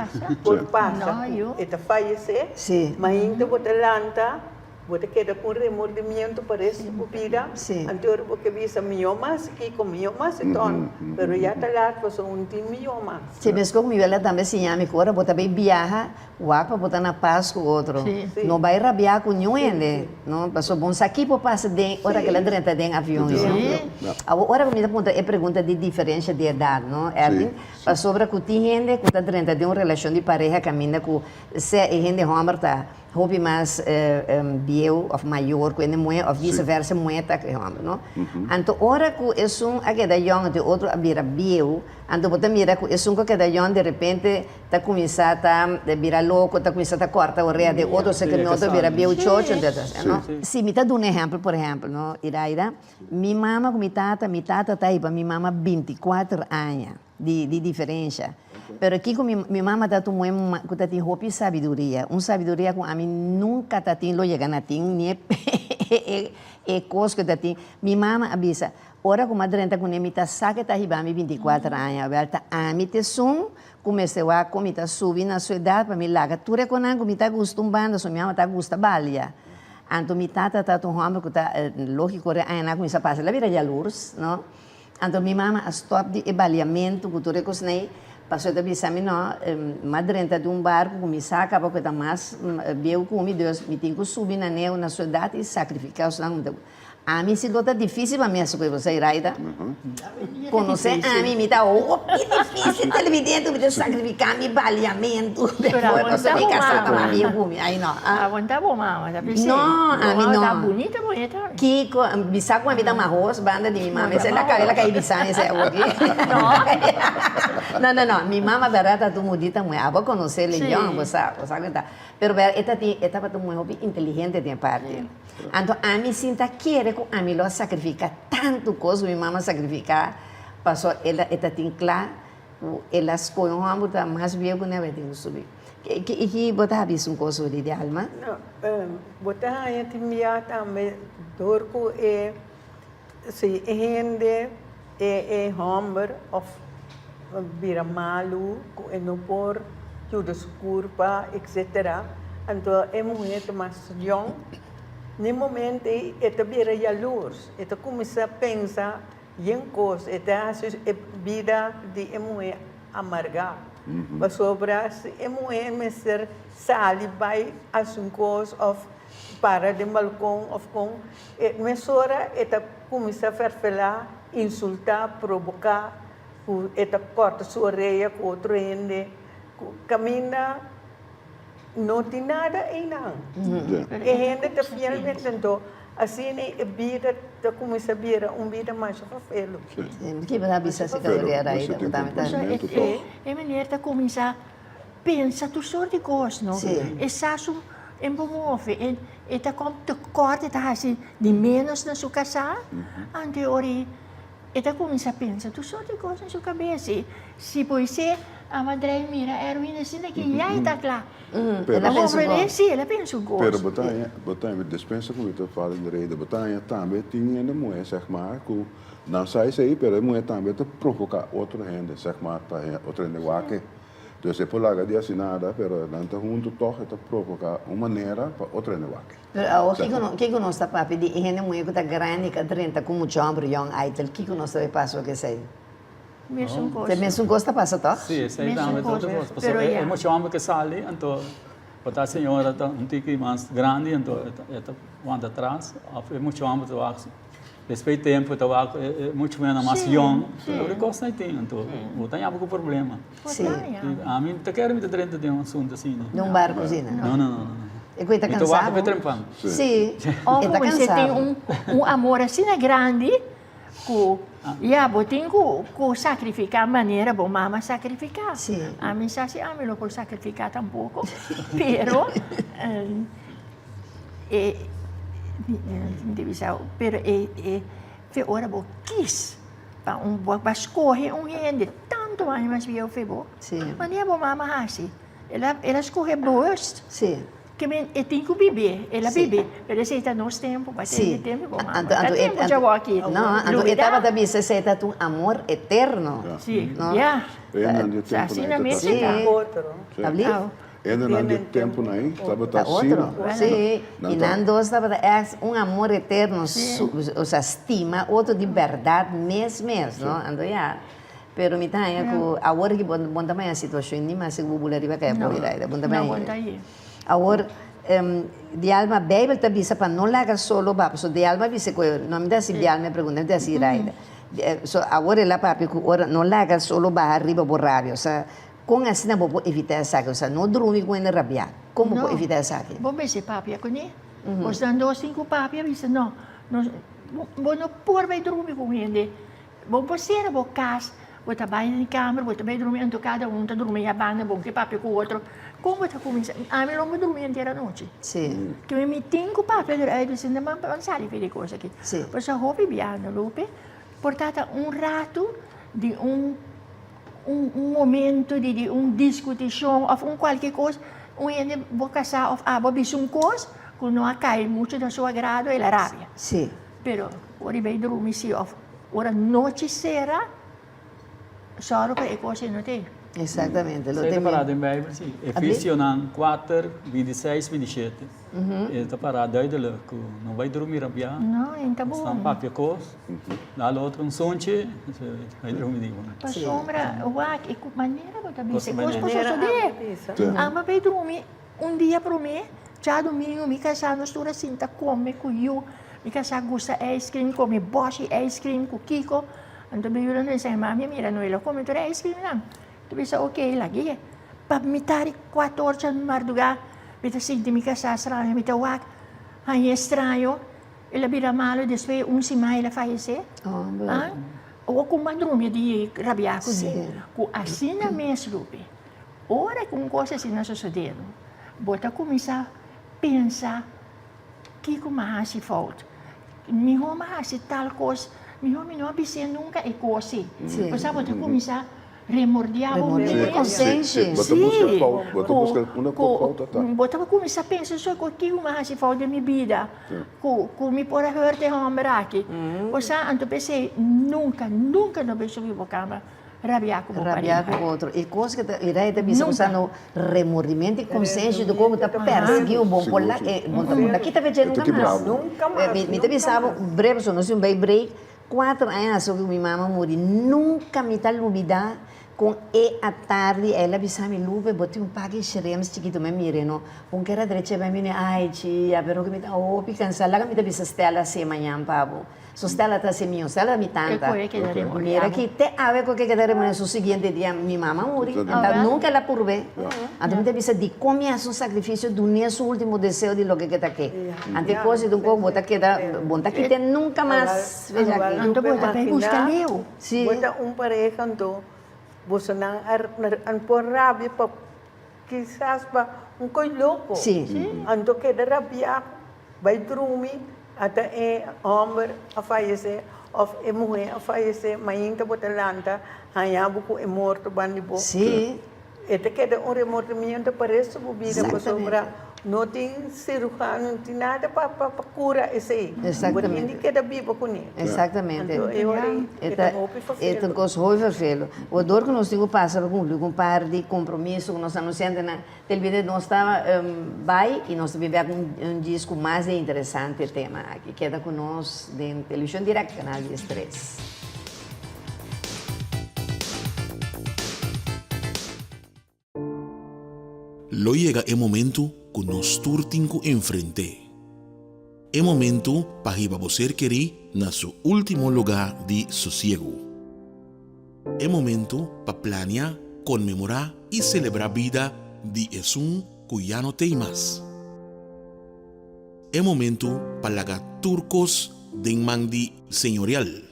por pasa ku e ta fayesé, mainta bo ta lanta, bo ta keda ku un remordimiento pa resto di bo bida, anto ora bo ke bisa mihó mas kiko, mihó mas e tòn, pero ya ta lat pasobra un tin mihó mas. Si, meskos ku mi wela tambe siña mi ku ora bo ta bay biaha, Wak pa bo ta na pas ku otro. No bai rabiá ku niun hende, no? Pasobra bo no sa ki por pasa den ora ku el a drenta den avion ei. Awor ora ku mi ta puntra e pregunta di diferensha di edat, no, Erwin? Pasobra ku tin hende ku ta drenta den un relashon di pareha kaminda ku sea e hende hòmber ta hopi mas bieu òf mayor ku hende muhé òf vise vèrsa muhé ta ku e hòmber, no? Anto ora ku esun a keda yòn anto e otro a bira bieu, anto bo ta mira ku esun ku a keda yòn derepente Ta cuminsa ta bira loco, ta cuminsa ta corta orea den otro, se que mi otro bira bieu chocho, no? Si mi ta duna ehempel, por ehempel, no, Iraida, mi mama cu mi tata, mi tata ta hiba mi mama binticuater aña di di diferencia, pero kico mi mi mama ta un muhe cu ta tin hopi sabiduria, un sabiduria cu ami nunca ta tin lo yega na tin, ni e. E e kos ku ta tin. Mi mama a bisa, ora ku mi a drenta kuné mi ta sa ku e ta hiba mi bintikuater aña. Wèl ta ami ta esun ku mester wak kon mi ta subi na su edat pa mi laga tur e konan ku mi ta gusta un banda, so mi mama ta gusta balia. Anto mi tata ta un hòmber ku ta lógiko ora e añanan a kuminsá pasa el a bira yalurs, no. Anto mi mama a stòp di e baliamentu ku tur e kosnan ei, pasobra e ta bisa mi, no, m'a drenta den un barku ku mi sa kaba ku e ta mas bieu ku mi, dus mi tin ku subi na neu na su edat i sakrifiká esnan ku mi ta. Ami si lo ta difísil pa mi hasi ku e kos ei, Raida. Konosé ami, mi ta hopi difísil televidente, mi ta sakrifiká mi baliamentu pasobra mi kasá ta mas bieu ku mi. Ai no. Aguantá bo mama ta p'esei. No, ami no. Bo mama ta bunita muhé tambe. Kiko, bisa ku ami ta mahos banda di mi mama, esei la kabela kai bisa mi esei awor aki. No, no, no, mi mama bèrdat ta tur mudita muhé, abo konosé Leon, bo sa, bo sa ku ta. Pero bèrdat e ta tin, e tabata un muhé hopi inteligente den e parti. Anto ami sin ta kere ku ami lo a sakrifiká tantu kos ku mi mama a sakrifiká, paso el a, e ta tin kla ku el a skohe un hòmber ku ta mas bieu ku ne, a tin ku subi. I ki bo ta bisa un kos ori di Alma? No, bo ta haña tin bia tambe dor ku e si e hende e e hòmber òf bira malu ku e no por yuda su kurpa etcetera anto e muhé ta mas yòn ne momento ei e ta bira yalurs e ta kuminsá pensa yen kos e ta hasi e bida di e muhé amargá pasobra si e muhé mester sali bai hasi un kos òf para den balkon òf kon e mesora e ta kuminsá fèrfelá, insultá, proboká ku e ta kòrta su orea ku otro hende ku kaminda no tin nada einan. E hende ta fielmente anto asina e bida ta kuminsá bira un bida masha fafelu. Ki bo ta bisa si Gloria Raida bo tambe ta. E meneer ta kuminsá pensa tur sort di kos no. E sa su e bo move e ta kom tekort e ta hasi di menos na su kasá anto e ora E ta kuminsá pensa tur sort di kos den su kabes i si por esei a drei mira Erwin asina ki ya e ta kla. Pero El a komprendé? Sí, el a pensa un kos. Pero bo ta haña, bo ta haña, despensa ku mi ta fala den reda, bo ta haña tambe tin hende muhé sèg mar ku nan sa esei pero e muhé tambe ta provoká otro hende sèg mar pa otro hende wak e. Dus e por laga di hasi nada pero nan ta huntu tòg e ta provoká un manera pa otro hende wak e. Pero awor kiko no kiko nos ta papia di e hende muhé ku ta grandi ka drenta ku mucha hòmber yòn aitel kiko nos ta bay pasa ku esei? Mesun kos. Ta mesun kos ta pasa tòg? Sí, esei tambe ta otro kos. Pasobra e mucha hòmber ke sali anto por ta señora ta un tiki mas grandi anto e ta wanta atras òf e mucha hòmber ta wak despues di tempu e ta wak e mucha muhé mas yòn tur e kosnan ei tin anto bo ta yama ku problema. Sí. Ami ta kere mi ta drenta den un asunto asina. Den un barco asina? No, no, no. E cu e ta Mi ta wak cansado. pe trempan. Sí. Of E ta bo mester tin cansado. un un amor asina grandi cu ya bo tin cu cu sacrifica manera bo mama sacrifica. Sí. Ami sa si ami lo por sacrifica tampoco, pero e mi ta bisa pero e e fe ora bo kies Pa un bo a scoge un hende tanto aña mas bieu fe bo. Sí. Wanneer bo mama haci? El a el a scoge bewust. Sí. Ke men e tin cu bibi, el a Sí. bibi, pero esey ta nos tempo, pa Sí. e tempo bo mama. Anto Ta anto e tempo dja bo aki. No, anto e tabata bisa esey ta un amor eterno. Sí, No? ya. Enan di Sa tempo asina nan ta mes Sí. ta. Otro. Tabli? Au. Enan di tempo nan tabata Ta otro. asina. Sí. Nan I ta- nan dos tabata echt un amor eterno, su, o sea, stima otro di berdad mes mes, no? Anto ya. Pero mi ta haña ku awor ki bo bo ta baña situashon ni mas ku bo bula riba kaya por ira, bo ta No, baña. bo ta ye. Awor, di alma Bijbel ta bisa pa no laga solo ba, pasobra di alma bisa ku no mi ta hasi di alma e pregunta, mi ta hasi Iraida. So awor el a papia ku ora no laga solo baha riba bo rabia, osea Kon asina bo por evitá esaki? Osea, no drumi ku hende rabiá. Kon bo por evitá esaki? Bo mester papia kuné. Bosnan dos tin ku papia bisa no, nos bo no por bai drumi ku hende. Bo por sera bo kas, bo ta bai den kamer, bo ta bai drumi, anto kada un ta drumi ya banda, bo ke papia ku otro. Kon bo ta kuminsá? Ami lo bo drumi henter anochi. Sí. Ke mi tin ku papia dor ei bisa nan ban sali for di e kos aki. Sí. Pasobra hopi biaha Lupe por ta ta un ratu di un. Un un momento di di un discuticion of un cualke cos, un hende bo casa of abo a bisa un cos, ku no a kai muchu na su agrado el a rabia. Sí. Pero ora i bai drumi si òf ora nochi sera sòru pa e kos ei no t'ei. Exactamente. Lo Esei ta te pará den Bijbel, sí. Efesionan kuater, bintiseis, bintishete. E ta pará duidelijk ku no bai drumi rabiá. No, e no ta bon. Esnan papia kos, dal otro un sunchi, bai drumi di bon. Pasobra, wak, e ku manera bo ta bisa, e kos por Manera sosodé. abo bisa. Amo bai drumi un dia promé, djadumingu mi kasá nos tur a sinta kome ku yu. Mi kasá gusta ice cream, kome bòshi ice cream ku kiko. Anto mi yuda nos disa, mami mira no e lo kome tur e ice cream nan. Mi bisa ok, lag'e. Pa mitar di kuater or dja mardugá mi ta sinti mi kasá straño, mi ta wak hañ'é straño, el a bira malu, despues un siman el a fayesé. Ah, awor ku mas drumi di rabiá kuné, ku asina mes Lupe, ora ku un kos asina sosodé no, bo ta kuminsá pensa Kiko mi a hasi fout? Mihó mi a hasi tal kos, mihó mi no a bis'é nunka e kos ei. Pasá bo ta kuminsá remordiá bo mes. Remordiá konsenshi. Bo ta buska fout, bo ta buska unda ku fout a ta. Bo ta kuminsá pensa so ku kiko mi a hasi fout den mi bida, ku mi por a hùrt e hòmber aki. Pasá anto p'esei nunka, nunka no bai subi bo kama. Rabia ku bo Rabia pareha. ku otro. E kos ku ta mira e ta bisa Nunka. kusa no remordimento i konsenshi di komo ta persiguiu bo por la e bo ta bo ta kita fecha E ta nunka kibra mas. bo. Nunka mas, Mi mi ta nunka bisa bo mas. breve so nos tin un bai break kuater aña aso ku mi mama muri nunka mi ta lubida kon e atardi el a bisa mi Lupe bo tin un paki shrimps chikitu mi a mira no un kera drecha bai mi ne ai chia pero ku mi ta hopi kansa laga mi ta bisa Stella hasié mañan pa bo. Su Stella ta hasi mio, Stella ta mi tanta. E koe keda remordiá. Mira ki te awe koe keda remordiá su siguiente dia mi mama a muri. Enta nunka el a purb'é. Anto mi ta bisa dikon mi hasi un sakrifisio dun'é su ultimo deseo di loke ke ta ke. Anto e kos di un kos bo ta keda bo no ta kit'é nunka mas fecha aki. Anto bo ta bai buska leu. Si. Bo ta un pareha anto bosonan a por rabia pa kisas pa un koi loko. Anto keda rabiá bai drumi Ata e hòmber a fayesé òf e muhé a fayesé, mainta bo ta lanta haña bo ku e morto ban di bo. Sí. E ta keda un remordimiento pa resto bo bida pasobra no tin siruhano, no tin nada pa pa kura esei. Bo tin di keda biba kuné. Exactamente. Anto e ora ei e ta hopi ferfelu. E ta un kos hopi ferfelu. Bo dor ku nos tin ku pasa pa kumpli ku un par di kompromiso ku nos anunsiante nan. Telvidente nos ta bai y nos ta bin bek un djis cu mas di interesante tema aki. Keda cu nos den Television Direct Canal 13. Lo yega e momento cu nos tur tin cu enfrent'é. E momento pa hiba bo ser kerí na su último lugá di sosiegu. E momento pa plania, konmemorá i selebrá bida di esun ku ya no t'ei mas. E momento pa laga tur kos den man di Señorial.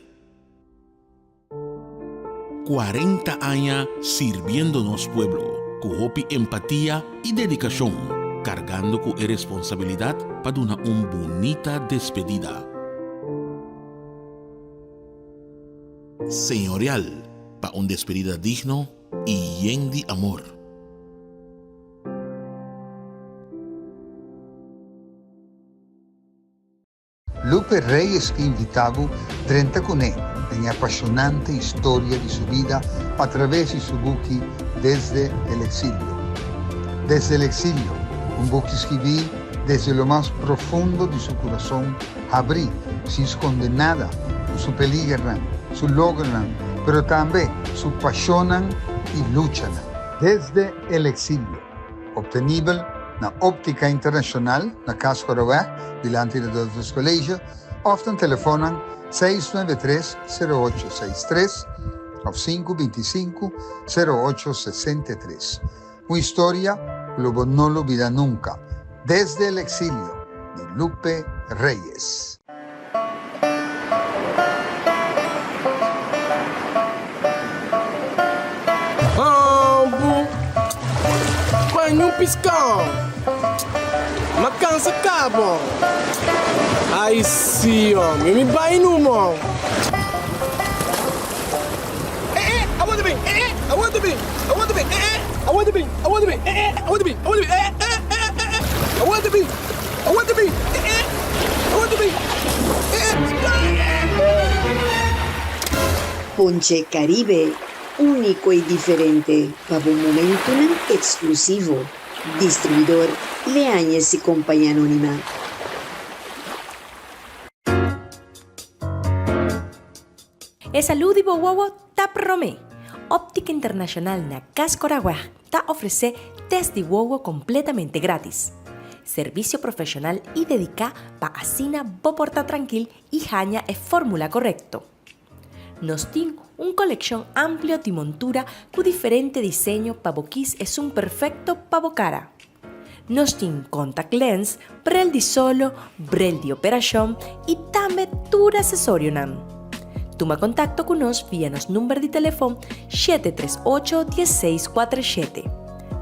40 aña sirbiendo nos pueblo ku hopi empatia i dedikashon, kargando ku e responsabilidat pa duna un bunita despedida. Señorial pa un despedida digno i yen di amor. Lupe Reyes ke invitá bo drenta kuné den e apashonante historia di su bida a traves di su buki Desde el exilio. Desde el exilio, un buki skibí desde lo mas profundo di su kurason habrí, sin skonde nada, ku su peligernan, su logronan, pero tambe su pashonnan i luchanan. Desde el exilio, obtenibel na Optica Internacional na Cas Coroweg, dilanti di Dòters College, òf na telefonnan 693 0863 òf 525 0863. Un historia ku lo bo no lubida nunka. Desde el exilio di Lupe Reyes. Algu pa niun piskau Ma kansa kaba Ai si omi mi bai numa. Eh eh awor ta bin eh eh awor ta bin awor ta bin eh eh awor ta bin awor ta bin eh eh awor ta bin awor ta bin eh eh eh eh eh awor ta bin. Awor ta bin! Eh eh! Awor ta bin! Eh eh! Ponche Caribe, úniko i diferente pa bo momentunan eksklusivo. Distribuidor Leañez y Compañía Anónima. E salú di bo wowo ta promé! Óptica Internacional na Cas Coragüe ta ofresé test di wowo kompletamente grátis. Servisio profeshonal i dediká pa asina bo por ta trankil i haña e fórmula korekto. Nos tin un kolekshon amplio di montura ku diferente diseño pa bo kis esun perfekto pa bo kara. Nos tin contact lens, brel di solo, brel di operashon i tambe tur asesorionan. Tuma kontakto ku nos via nos number di telefon shete tres ocho diesseis kuater shete.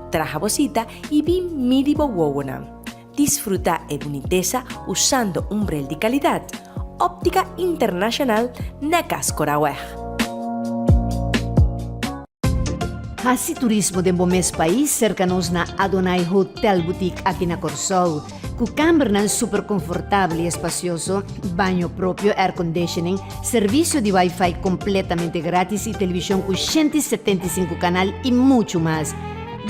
Traha bo sita i bin midi bo wowonan. Disfruta e bunitesa usando un brel di kalidat. Optica Internacional na Cas Coraweg. Hasi turismo den bo mes pais serka nos na Adonai Hotel Boutique aki na Kòrsou. Ku kambernan super konfortabel i espasioso, baño propio, airconditioning, servisio di wifi kompletamente gratis i televishon ku 175 kanal i muchu mas.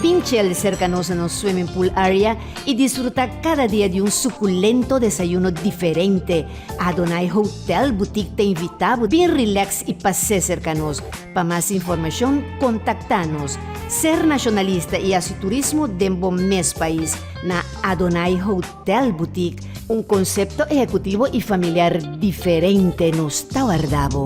Bin chel serka nos na nos swimming pool area i disfrutá kada dia di un sukulento desayuno diferente. Adonai Hotel Boutique ta invitá bo bin relax i pas'é serka nos. Pa mas informashon kontaktá nos. Ser nashonalista i hasi turismo den bo mes pais na Adonai Hotel Boutique, un konsepto ehekutivo i familiar diferente nos ta warda bo.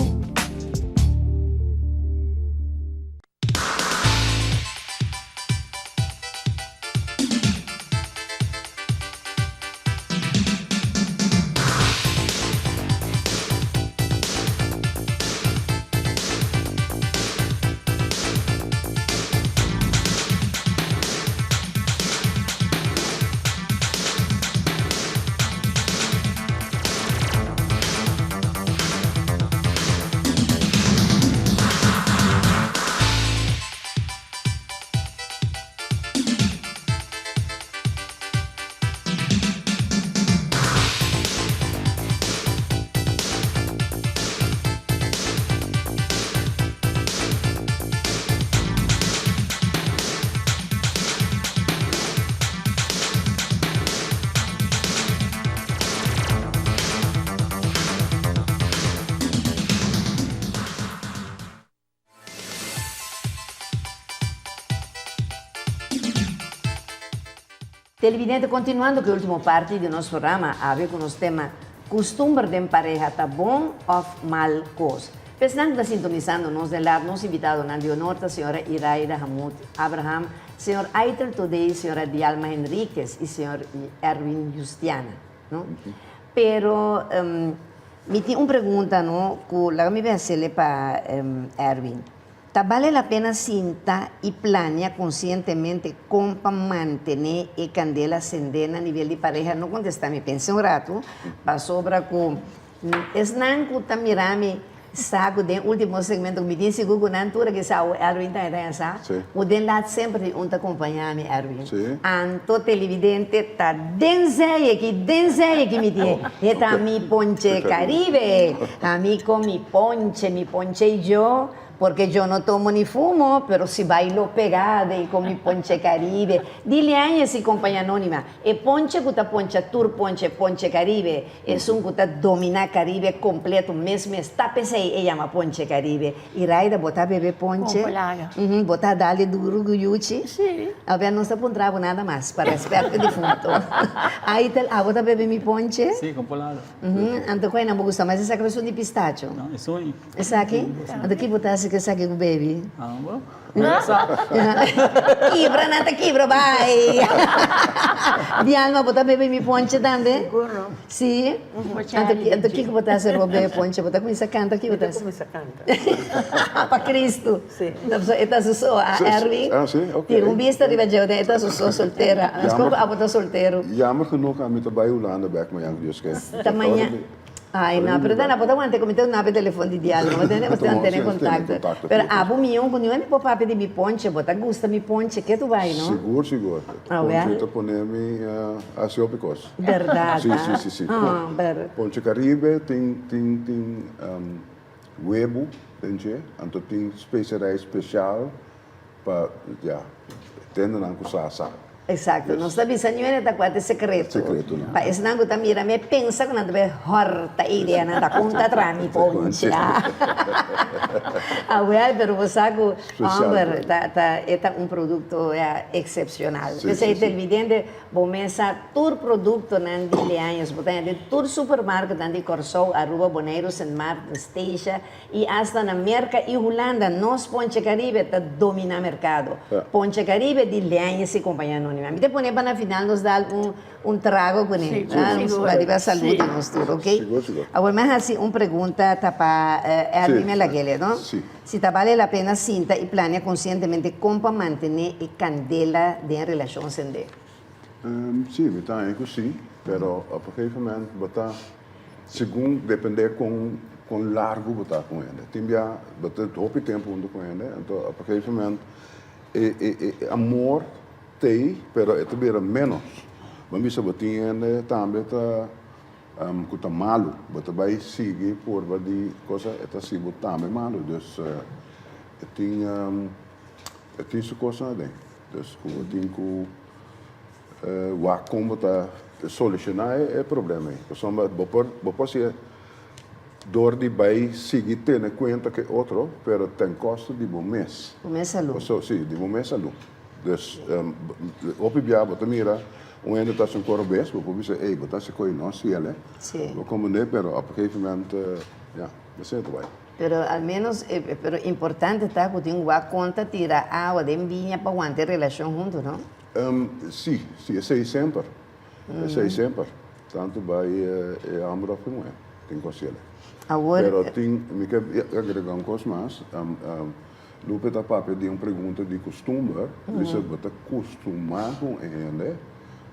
Televidente, continuando cu e ultimo parti di nos programa, awe cu nos tema Custumber den pareha ta bon of mal cos? P'esnan cu ta sintonisando nos den laat, nos invitadonan di honor ta señora Iraida Hamud Abraham, señor Aitel Todey, señora Dialma Henriquez y señor Erwin Justiana, no? Pero mi tin un pregunta, no, cu laga mi bensele pa Erwin. Ta bale la pena sinta i plania konsientemente kon pa mantené e kandela sendé na nivel di pareha? No kontestá mi, pensa un ratu, pasobra ku esnan ku ta mira mi sa ku den último segmento ku mi tin sigur ku nan tur a kisa awo Erwin tambe ta sa, ku den lat semper tin un ta kompañá mi Erwin. Anto televidente ta den zei aki, den zei aki mi tin e ta mi ponche Caribe, ami con mi ponche, mi ponche y yo. Porque yo no tomo ni fumo, pero si bailo pegado y con mi ponche Caribe. Dile aña si compañía anónima, e ponche cu ta poncha tur ponche, ponche Caribe, esun cu ta domina Caribe completo mes mes, ta pesey e yama ponche Caribe. Y Raida, bo ta bebe ponche? Con polaga. Ujú, bo ta dale duro cu yuchi? Si. Awor nos ta puntra bo nada mas, pa respet cu difunto. Aitel, abo ta bebe mi ponche? Si, con polaga. Ujú, anto cu nan bo gusta mas esaki of esun di pistacho? No, esun. Esaki? Anto ki bo ta hasi ku esaki ku baby? Ah, bo. No sa. Kibra nan ta kibra bai. Dialma bo ta bebe mi ponche tambe? Sigur no. Si? Anto anto kiko bo ta hasi ora bo bebe ponche? Bo ta kuminsa kanta ki bo ta Mi ta hasi? kuminsa kanta. Pa Cristo. Si. No pasobra e ta su so, a Erwin? Ah, si, ok. Tira un bista riba dje, e ta su so soltera. Nos komo abo ta soltero. Jammer genoeg ami ta bai Hulanda bek mañan ku Dios ke. Ta mañan. Ai no, pero nan a por ta wanta ku mi ta duna bo e telefon di diálogo, bo tende, bo ta tene kontakto. Pero abo mion ku niun hende por papia di mi ponche, bo ta gusta mi ponche, ke tu bai no? Sigur, sigur. Ponche ta pone mi hasi hopi kos. Berdad, Si, si, si, si. Ponche Caribe tin, tin, tin webu den dje, anto tin specerij special Pa ya tende nan ku sa sa. Exacto. Nos ta bisa niun hende ta kua ta e secreto. Secreto nan. Pa esnan ku ta mira mi e pensa ku nan ta bay horta e ideanan ta kon ta traha mi ponche. Awel pero bo sa ku homber ta ta e ta un producto ya excepcional. P'esei televidente bo mes sa tur productonan di Leaños bo ta haña den tur supermarketnan di Kòrsou, Aruba, Boneiru, Sint Maarten, Statia. I asta na Merka i Hulanda nos Ponche Caribe ta dominá merkado. Ponche Caribe di Leañez i Compañía Anónima. Mi ta pone pa na final nos dal un un trago kuné. Pa riba salud di nos tur, ok? Awor mi a hasi un pregunta ta pa Erwin Melagele, no? Si ta bale la pena sinta i plania konsientemente kon pa mantené e kandela den relashon sendé. Sí, mi ta haña ku sí, pero op een gegeven moment bo ta. Segun depende kon kon largu bo ta ku hende. Tin bia bo ta hopi tempu huntu ku hende, anto op een gegeven moment e e e amor t'ei pero e ta bira menos. Bo a bisa bo tin hende tambe ta ku ta malu, bo ta bai sigui purba di cosa e ta hasi bo tambe malu. Dus e tin e tin su kosnan aden. Dus ku bo tin ku. Wak kon bo ta solushoná e problema ei. Pasobra bo por bo por hasié dor di bai sigui tene kuenta ku e otro, pero ten kosto di bo mes. Bo mes salú. Pasobra si, di bo mes salú. Dus hopi bia bo ta mira un hende ta hasi un kos robes, bo por bisa ey bo ta hasi kos ei no hasiel e. Bo komprendé, pero op un gegeven moment ya, esei ta bai. Pero al menos, pero importante ta ku tin wak kon ta tira awa den biña pa wanta e relashon huntu, no? Sí, sí, esei semper. Esei semper. Tantu bai e homber of e muher tin ku hasiel. Awor. Pero tin, mi ke agrega un kos mas. Lupe ta papia di un pregunta di kustumber. Bisa bo ta kustumá ku e hende,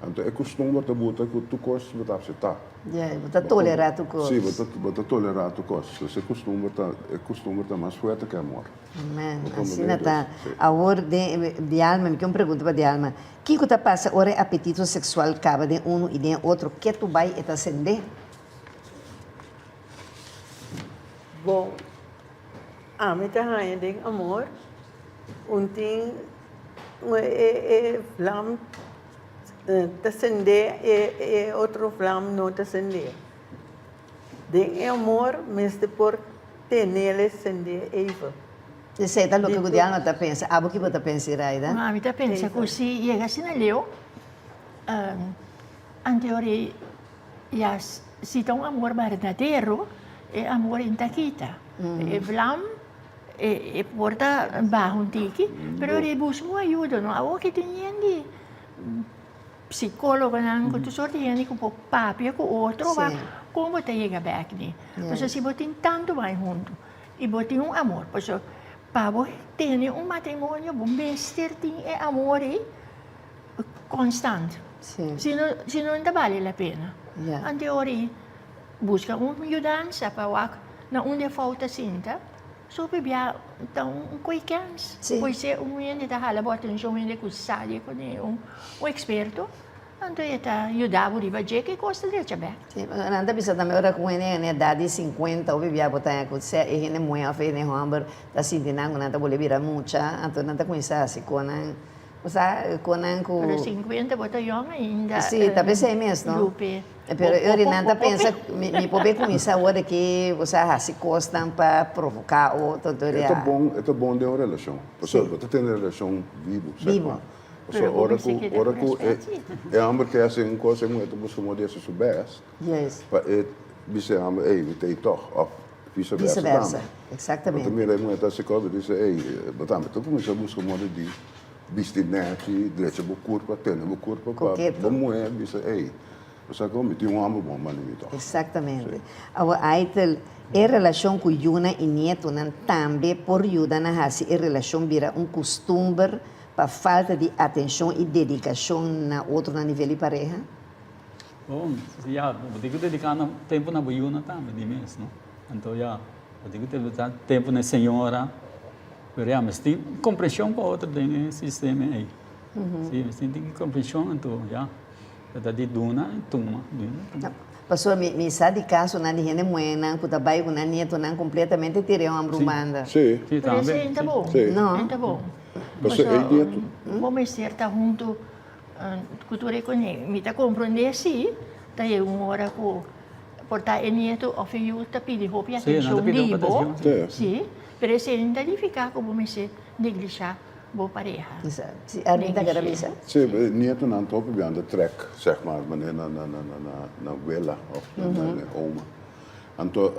anto e kustumber ta buta ku tur kos bo ta aseptá. Ya, bo ta tolerá tur kos. Sí, bo ta tolerá tur kos. E kustumber ta, e kustumber ta mas fuerte ku e amor. Amen. Asina ta. Awor den Dialma, mi ke un pregunta pa Dialma. Kiko ta pasa ora e apetito seksual kaba den unu i den e otro ketu bai e ta sende? Bon, ami ta haña den amor un tin e vlam ta sende e otro vlam no ta sende. Den e amor mester por tenele sende even. Esei ta loke ku Dialma ta pensa. Abo ki bo ta pensa, Iraida? Ami ta pensa ku si yega asina leu, anteori ya si ta un amor berdadero, e amor in ta kita. E vlam e por ta baha un tiki, pero ora e buska un ayuda no. Awor ki tin hende Psicólogonan cu tur soort di hende cu por papia cu otro wak con bo ta yega bek ni. Pasobra si bo tin tanto bai hunto y bo tin un amor, pasobra pa bo tene un matrimonio bo mester tin e amor ey constant. Si no si no ta bale la pena. Anto e ora ey busca un yudansa pa wak na unda e fout ta sinta. So pabia ta un koe kens. Poi se un hende ta hala bo atencion, un hende cu sa di economia, un experto, anto e ta yuda bo riba dje ke cos ta drecha bek. Si, pasobra nan ta bisa tambe ora cu un hende yega na edad di cincuenta hopi bia bo ta haña cu sea e hende muhe of e hende homber ta sinti nan cu nan ta bolbe bira mucha, anto nan ta cuminsa haci conan. Bo sa kon nan ku. Pero 50 bo ta yong ainda. Sí, ta p'esei mes no. Lupe. Pero e ora nan ta pensa mi mi por be kuminsá awor aki bo sa hasi kosnan pa provoká otro anto E ta bon e ta bon den un relashon. Pasobra bo ta tene relashon bibu sèt ma. Pasobra ora ku ora ku e e hòmber ke hasi un kos e muhé ta buska moda di hasi su bèst pa e bisa e hòmber ey mi ta ei tòg òf vice versa tambe. Exactamente. Bo ta mira e muhé ta hasi kos bo bisa ey bo tambe ta kuminsá buska moda di Bisti nèchi, drecha bo kurpa, tene bo kurpa pa bo muhé bisa, ey, bo sa kon mi tin un hòmber bon banda mi tòg. Exactamente. Awor Aitel, e relashon ku yunan i nietonan tambe por yuda na hasi e relashon bira un kustumber pa falta di atenshon i dedikashon na otro na nivel di pareha? Bon, ya, bo tin ku dediká na tempu na bo yunan tambe di mes, no? Anto ya, bo tin ku dediká tempu na e señora, pero ya, mester tin komprenshon pa otro den e sistema ei. Si, mester tin komprenshon, anto ya, ta ta di duna i tuma, duna i tuma. Pasobra mi mi sa di kasonan di hende muhénan ku ta bai ku nan nietonan kompletamente tir'é un ambrumanda. Si. Si, Pero tambe, esei ta si. bon, Si. No. e ta bon. Pasobra e nieto. Bo mester ta huntu Ku tur e kuné mi ta komprondé si ta yega un ora ku por ta e nieto òf e yu ta pidi hopi atenshon di bo, si, pero esei no ta nifiká ku bo mester neglishá bo pareha. Si, Armin ta keda bisa. Si, e nietonan ta hopi bian ta trèk, sèg mar, manera na na na na na wela òf na na oma. Anto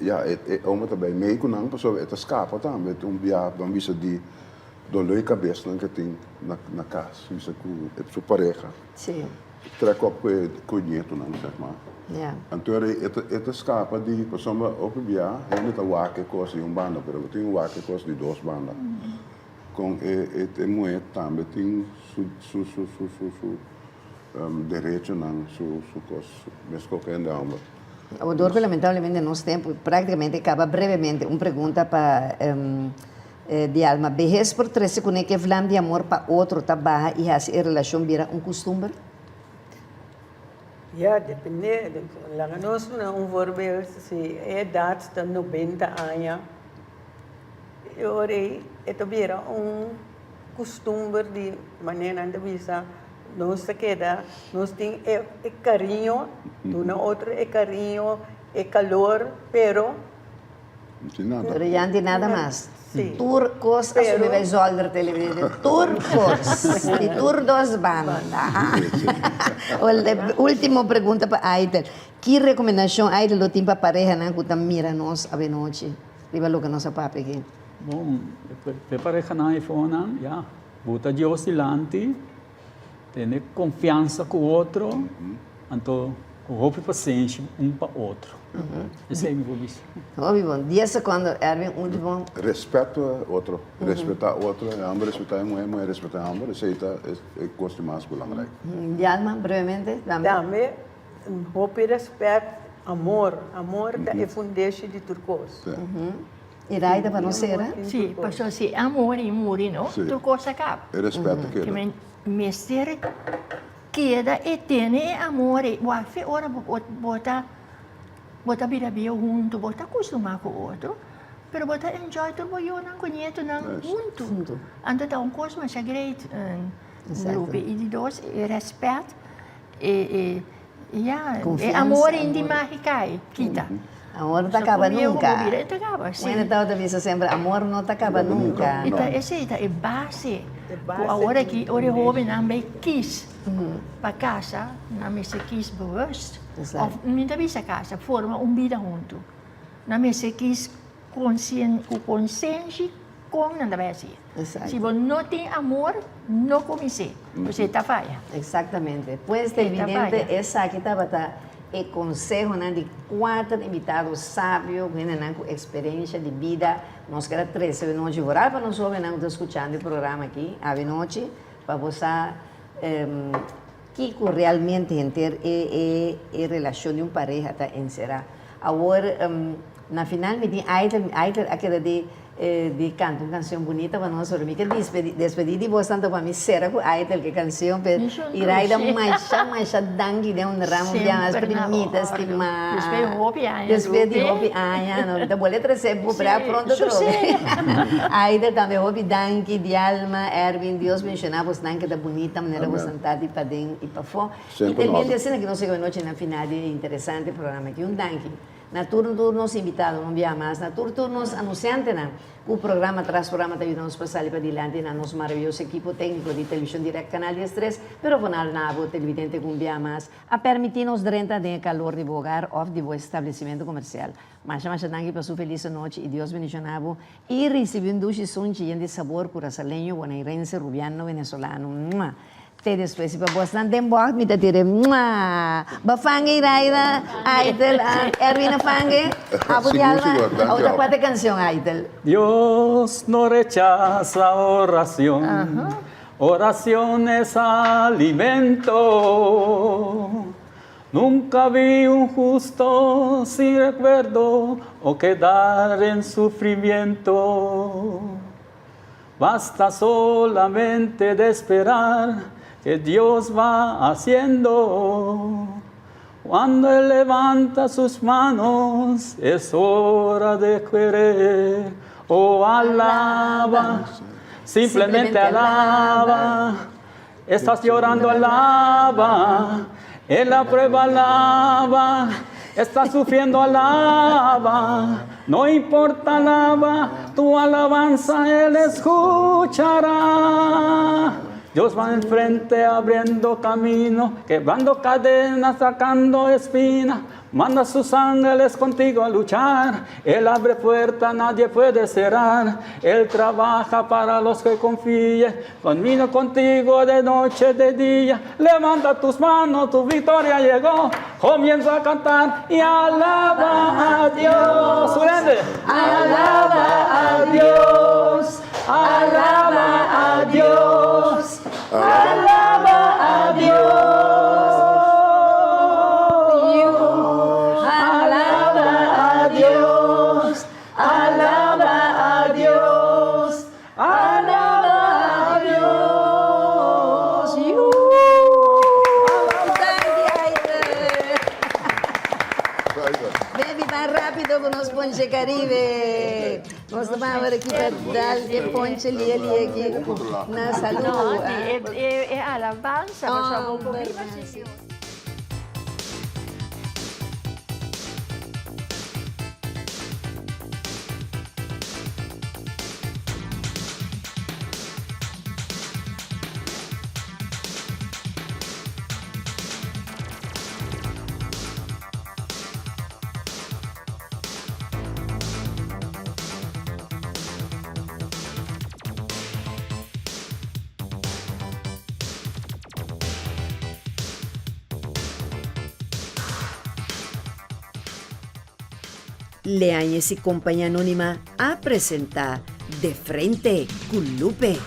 ya e oma ta bai mei ku nan pasobra e ta skapa tambe un bia ban bisa di Doló e kabesnan ke tin na kas, bisa ku e su pareha. Sí. Trek op ku e ku e nietonan, sèg mar. Ja. Anto e e ta e ta skapa di pasobra hopi bia hende ta wak e kos di un banda, pero bo tin wak e kos di dos banda. Kon e e e muhé tambe tin su su su su su su derechonan, su su kos, meskos ku hende hòmber. Awor dor ku lamentablemente nos tempu praktikamente kaba brevemente un pregunta pa Di alma, behes por trese kuné ku e vlam di amor pa otro ta baha i hasi e relashon bira un kustumber? Ya, depende. Laga nos duna un voorbeeld, si e edat ta nobenta aña, e ora ei e ta bira un kustumber di manera nan ta bisa, nos ta keda, nos tin e kariño, duna otro e kariño, e kalor, pero. Pero ya no tin nada mas. Tur kos a subi bai zolder televidente. Tur kos. Di tur dos banda. Ultimo pregunta pa Aitel. Ki rekomendashon Aitel lo tin pa parehanan ku ta mira nos awenochi riba loke nos a papia aki? Bon, pa e parehanan eifonan, ya, buta Dios dilanti. Tene konfiansa ku otro, anto ku hopi pasenshi un pa otro. Esei mi por bisa. Hopi bon. Dies sekondo, Erwin, ultimo. Respet otro. Respetá otro. E hòmber respetá e muhé, e muhé respetá e hòmber. Esei ta e kos di mas belangrijk. Dialma, brevemente, tambe. Tambe, hopi respet, amor. Amor ta e fundeshi di tur kos. E raida pa no sera? Sí, pasobra si e amor i muri no, tur kos a kaba. E respet ta keda. Kimen mester keda e tene e amor ei. Wak fe ora bo bo ta bo ta bira bieu huntu, bo ta kustumá ku otro, pero bo ta enjoy tur bo yunan ku nietonan huntu. Anto ta un kos masha great, Lupe. I di dos, e respet, e e ya, e amor ei di mágika ei kita. Amor no ta kaba nunka. E ta kaba, si. Wende tabata bisa semper, amor no ta kaba nunka. I ta esei ta e base ku awor aki ora e hobennan bai kis pa kasa, nan mester kis bewust. Òf mi ta bisa kasa, forma un bida huntu. Nan mester kis ku konsenshi kon nan ta bai hasi. Si bo no tin amor, no kumins'é, pasobra e ta faya. Exactamente. Pues televidente, esaki tabata e consehonan di cuater invitado sabio, hendenan cu experiencia di bida. Nos ker a trece awenochi vooral pa nos hobennan cu ta scuchando e programa aki awenochi, pa bo sa kico realmente henter e e relacion di un pareha ta encera. Awor, na final mi tin Aitel, Aitel a keda di di canta un cancion bunita pa nos, pero mi ke dispedi despedi di bos tanto pa mi cera cu Aitel ke cancion pe Iraida masha masha danki den un ramo bia mas primita estima Despues di hopi aña despues di hopi aña no mi ta bolbe trece bo pero a pronto trobe Aitel tambe hopi danki Dialma Erwin Dios bendiciona bosnan ke ta bunita manera bosnan ta di paden y pafo y también di asina ke nos yega anochi na final di e interesante programa aki un danki. Na tur tur nos invitadonan un biaha mas, na tur tur nos anunciantenan cu programa tras programa ta yuda nos pa sali padilanti na nos maravilloso ekipo tecnico di Television Direct Canal 13, pero vooral na abo televidente cu un biaha mas a permiti nos drenta den e calor di bo hogar of di bo establecimento comercial. Masha masha danki pa su feliz anochi y Dios bendiciona bo y ricibi un dushi sunchi yen di sabor Curaçaleño, Bonairense, Rubiano, Venezolano. Mua! Te despues si pa bosnan den bògt mi ta tira mua! Bafange Iraida, Aitel, Erwin a fange, Abu di Alma, Abu ta kua ta e kanshon Aitel? Dios no rechaza oracion, oracion es alimento. Nunca vi un justo sin recuerdo o quedar en sufrimiento. Basta solamente de esperar que Dios va haciendo. Cuando Él levanta sus manos, es hora de querer. Oh, alaba, simplemente alaba. Estás llorando, alaba. En la prueba, alaba. Estás sufriendo, alaba. No importa, alaba. Tu alabanza Él escuchará. Dios va enfrente abriendo camino, quebrando cadenas, sacando espinas. Manda sus ángeles contigo a luchar. Él abre puerta, nadie puede cerrar. Él trabaja para los que confíen. Camino contigo de noche, de día. Levanta tus manos, tu victoria llegó. Comienza a cantar y alaba a Dios. Surende. Alaba a Dios. Alaba a Dios. Alaba a Dios. Alaba a Dios. Alaba a Dios. Alaba a Dios. Danki, Aider. Baby, mas rápido ku nos Ponche Caribe. Nos ta bai aki pa dal e ponche lia lia aki na salú. No, e, e, e alabansa, oh, Homber, Leañez y Compañía Anónima a presenta De Frente cu Lupe.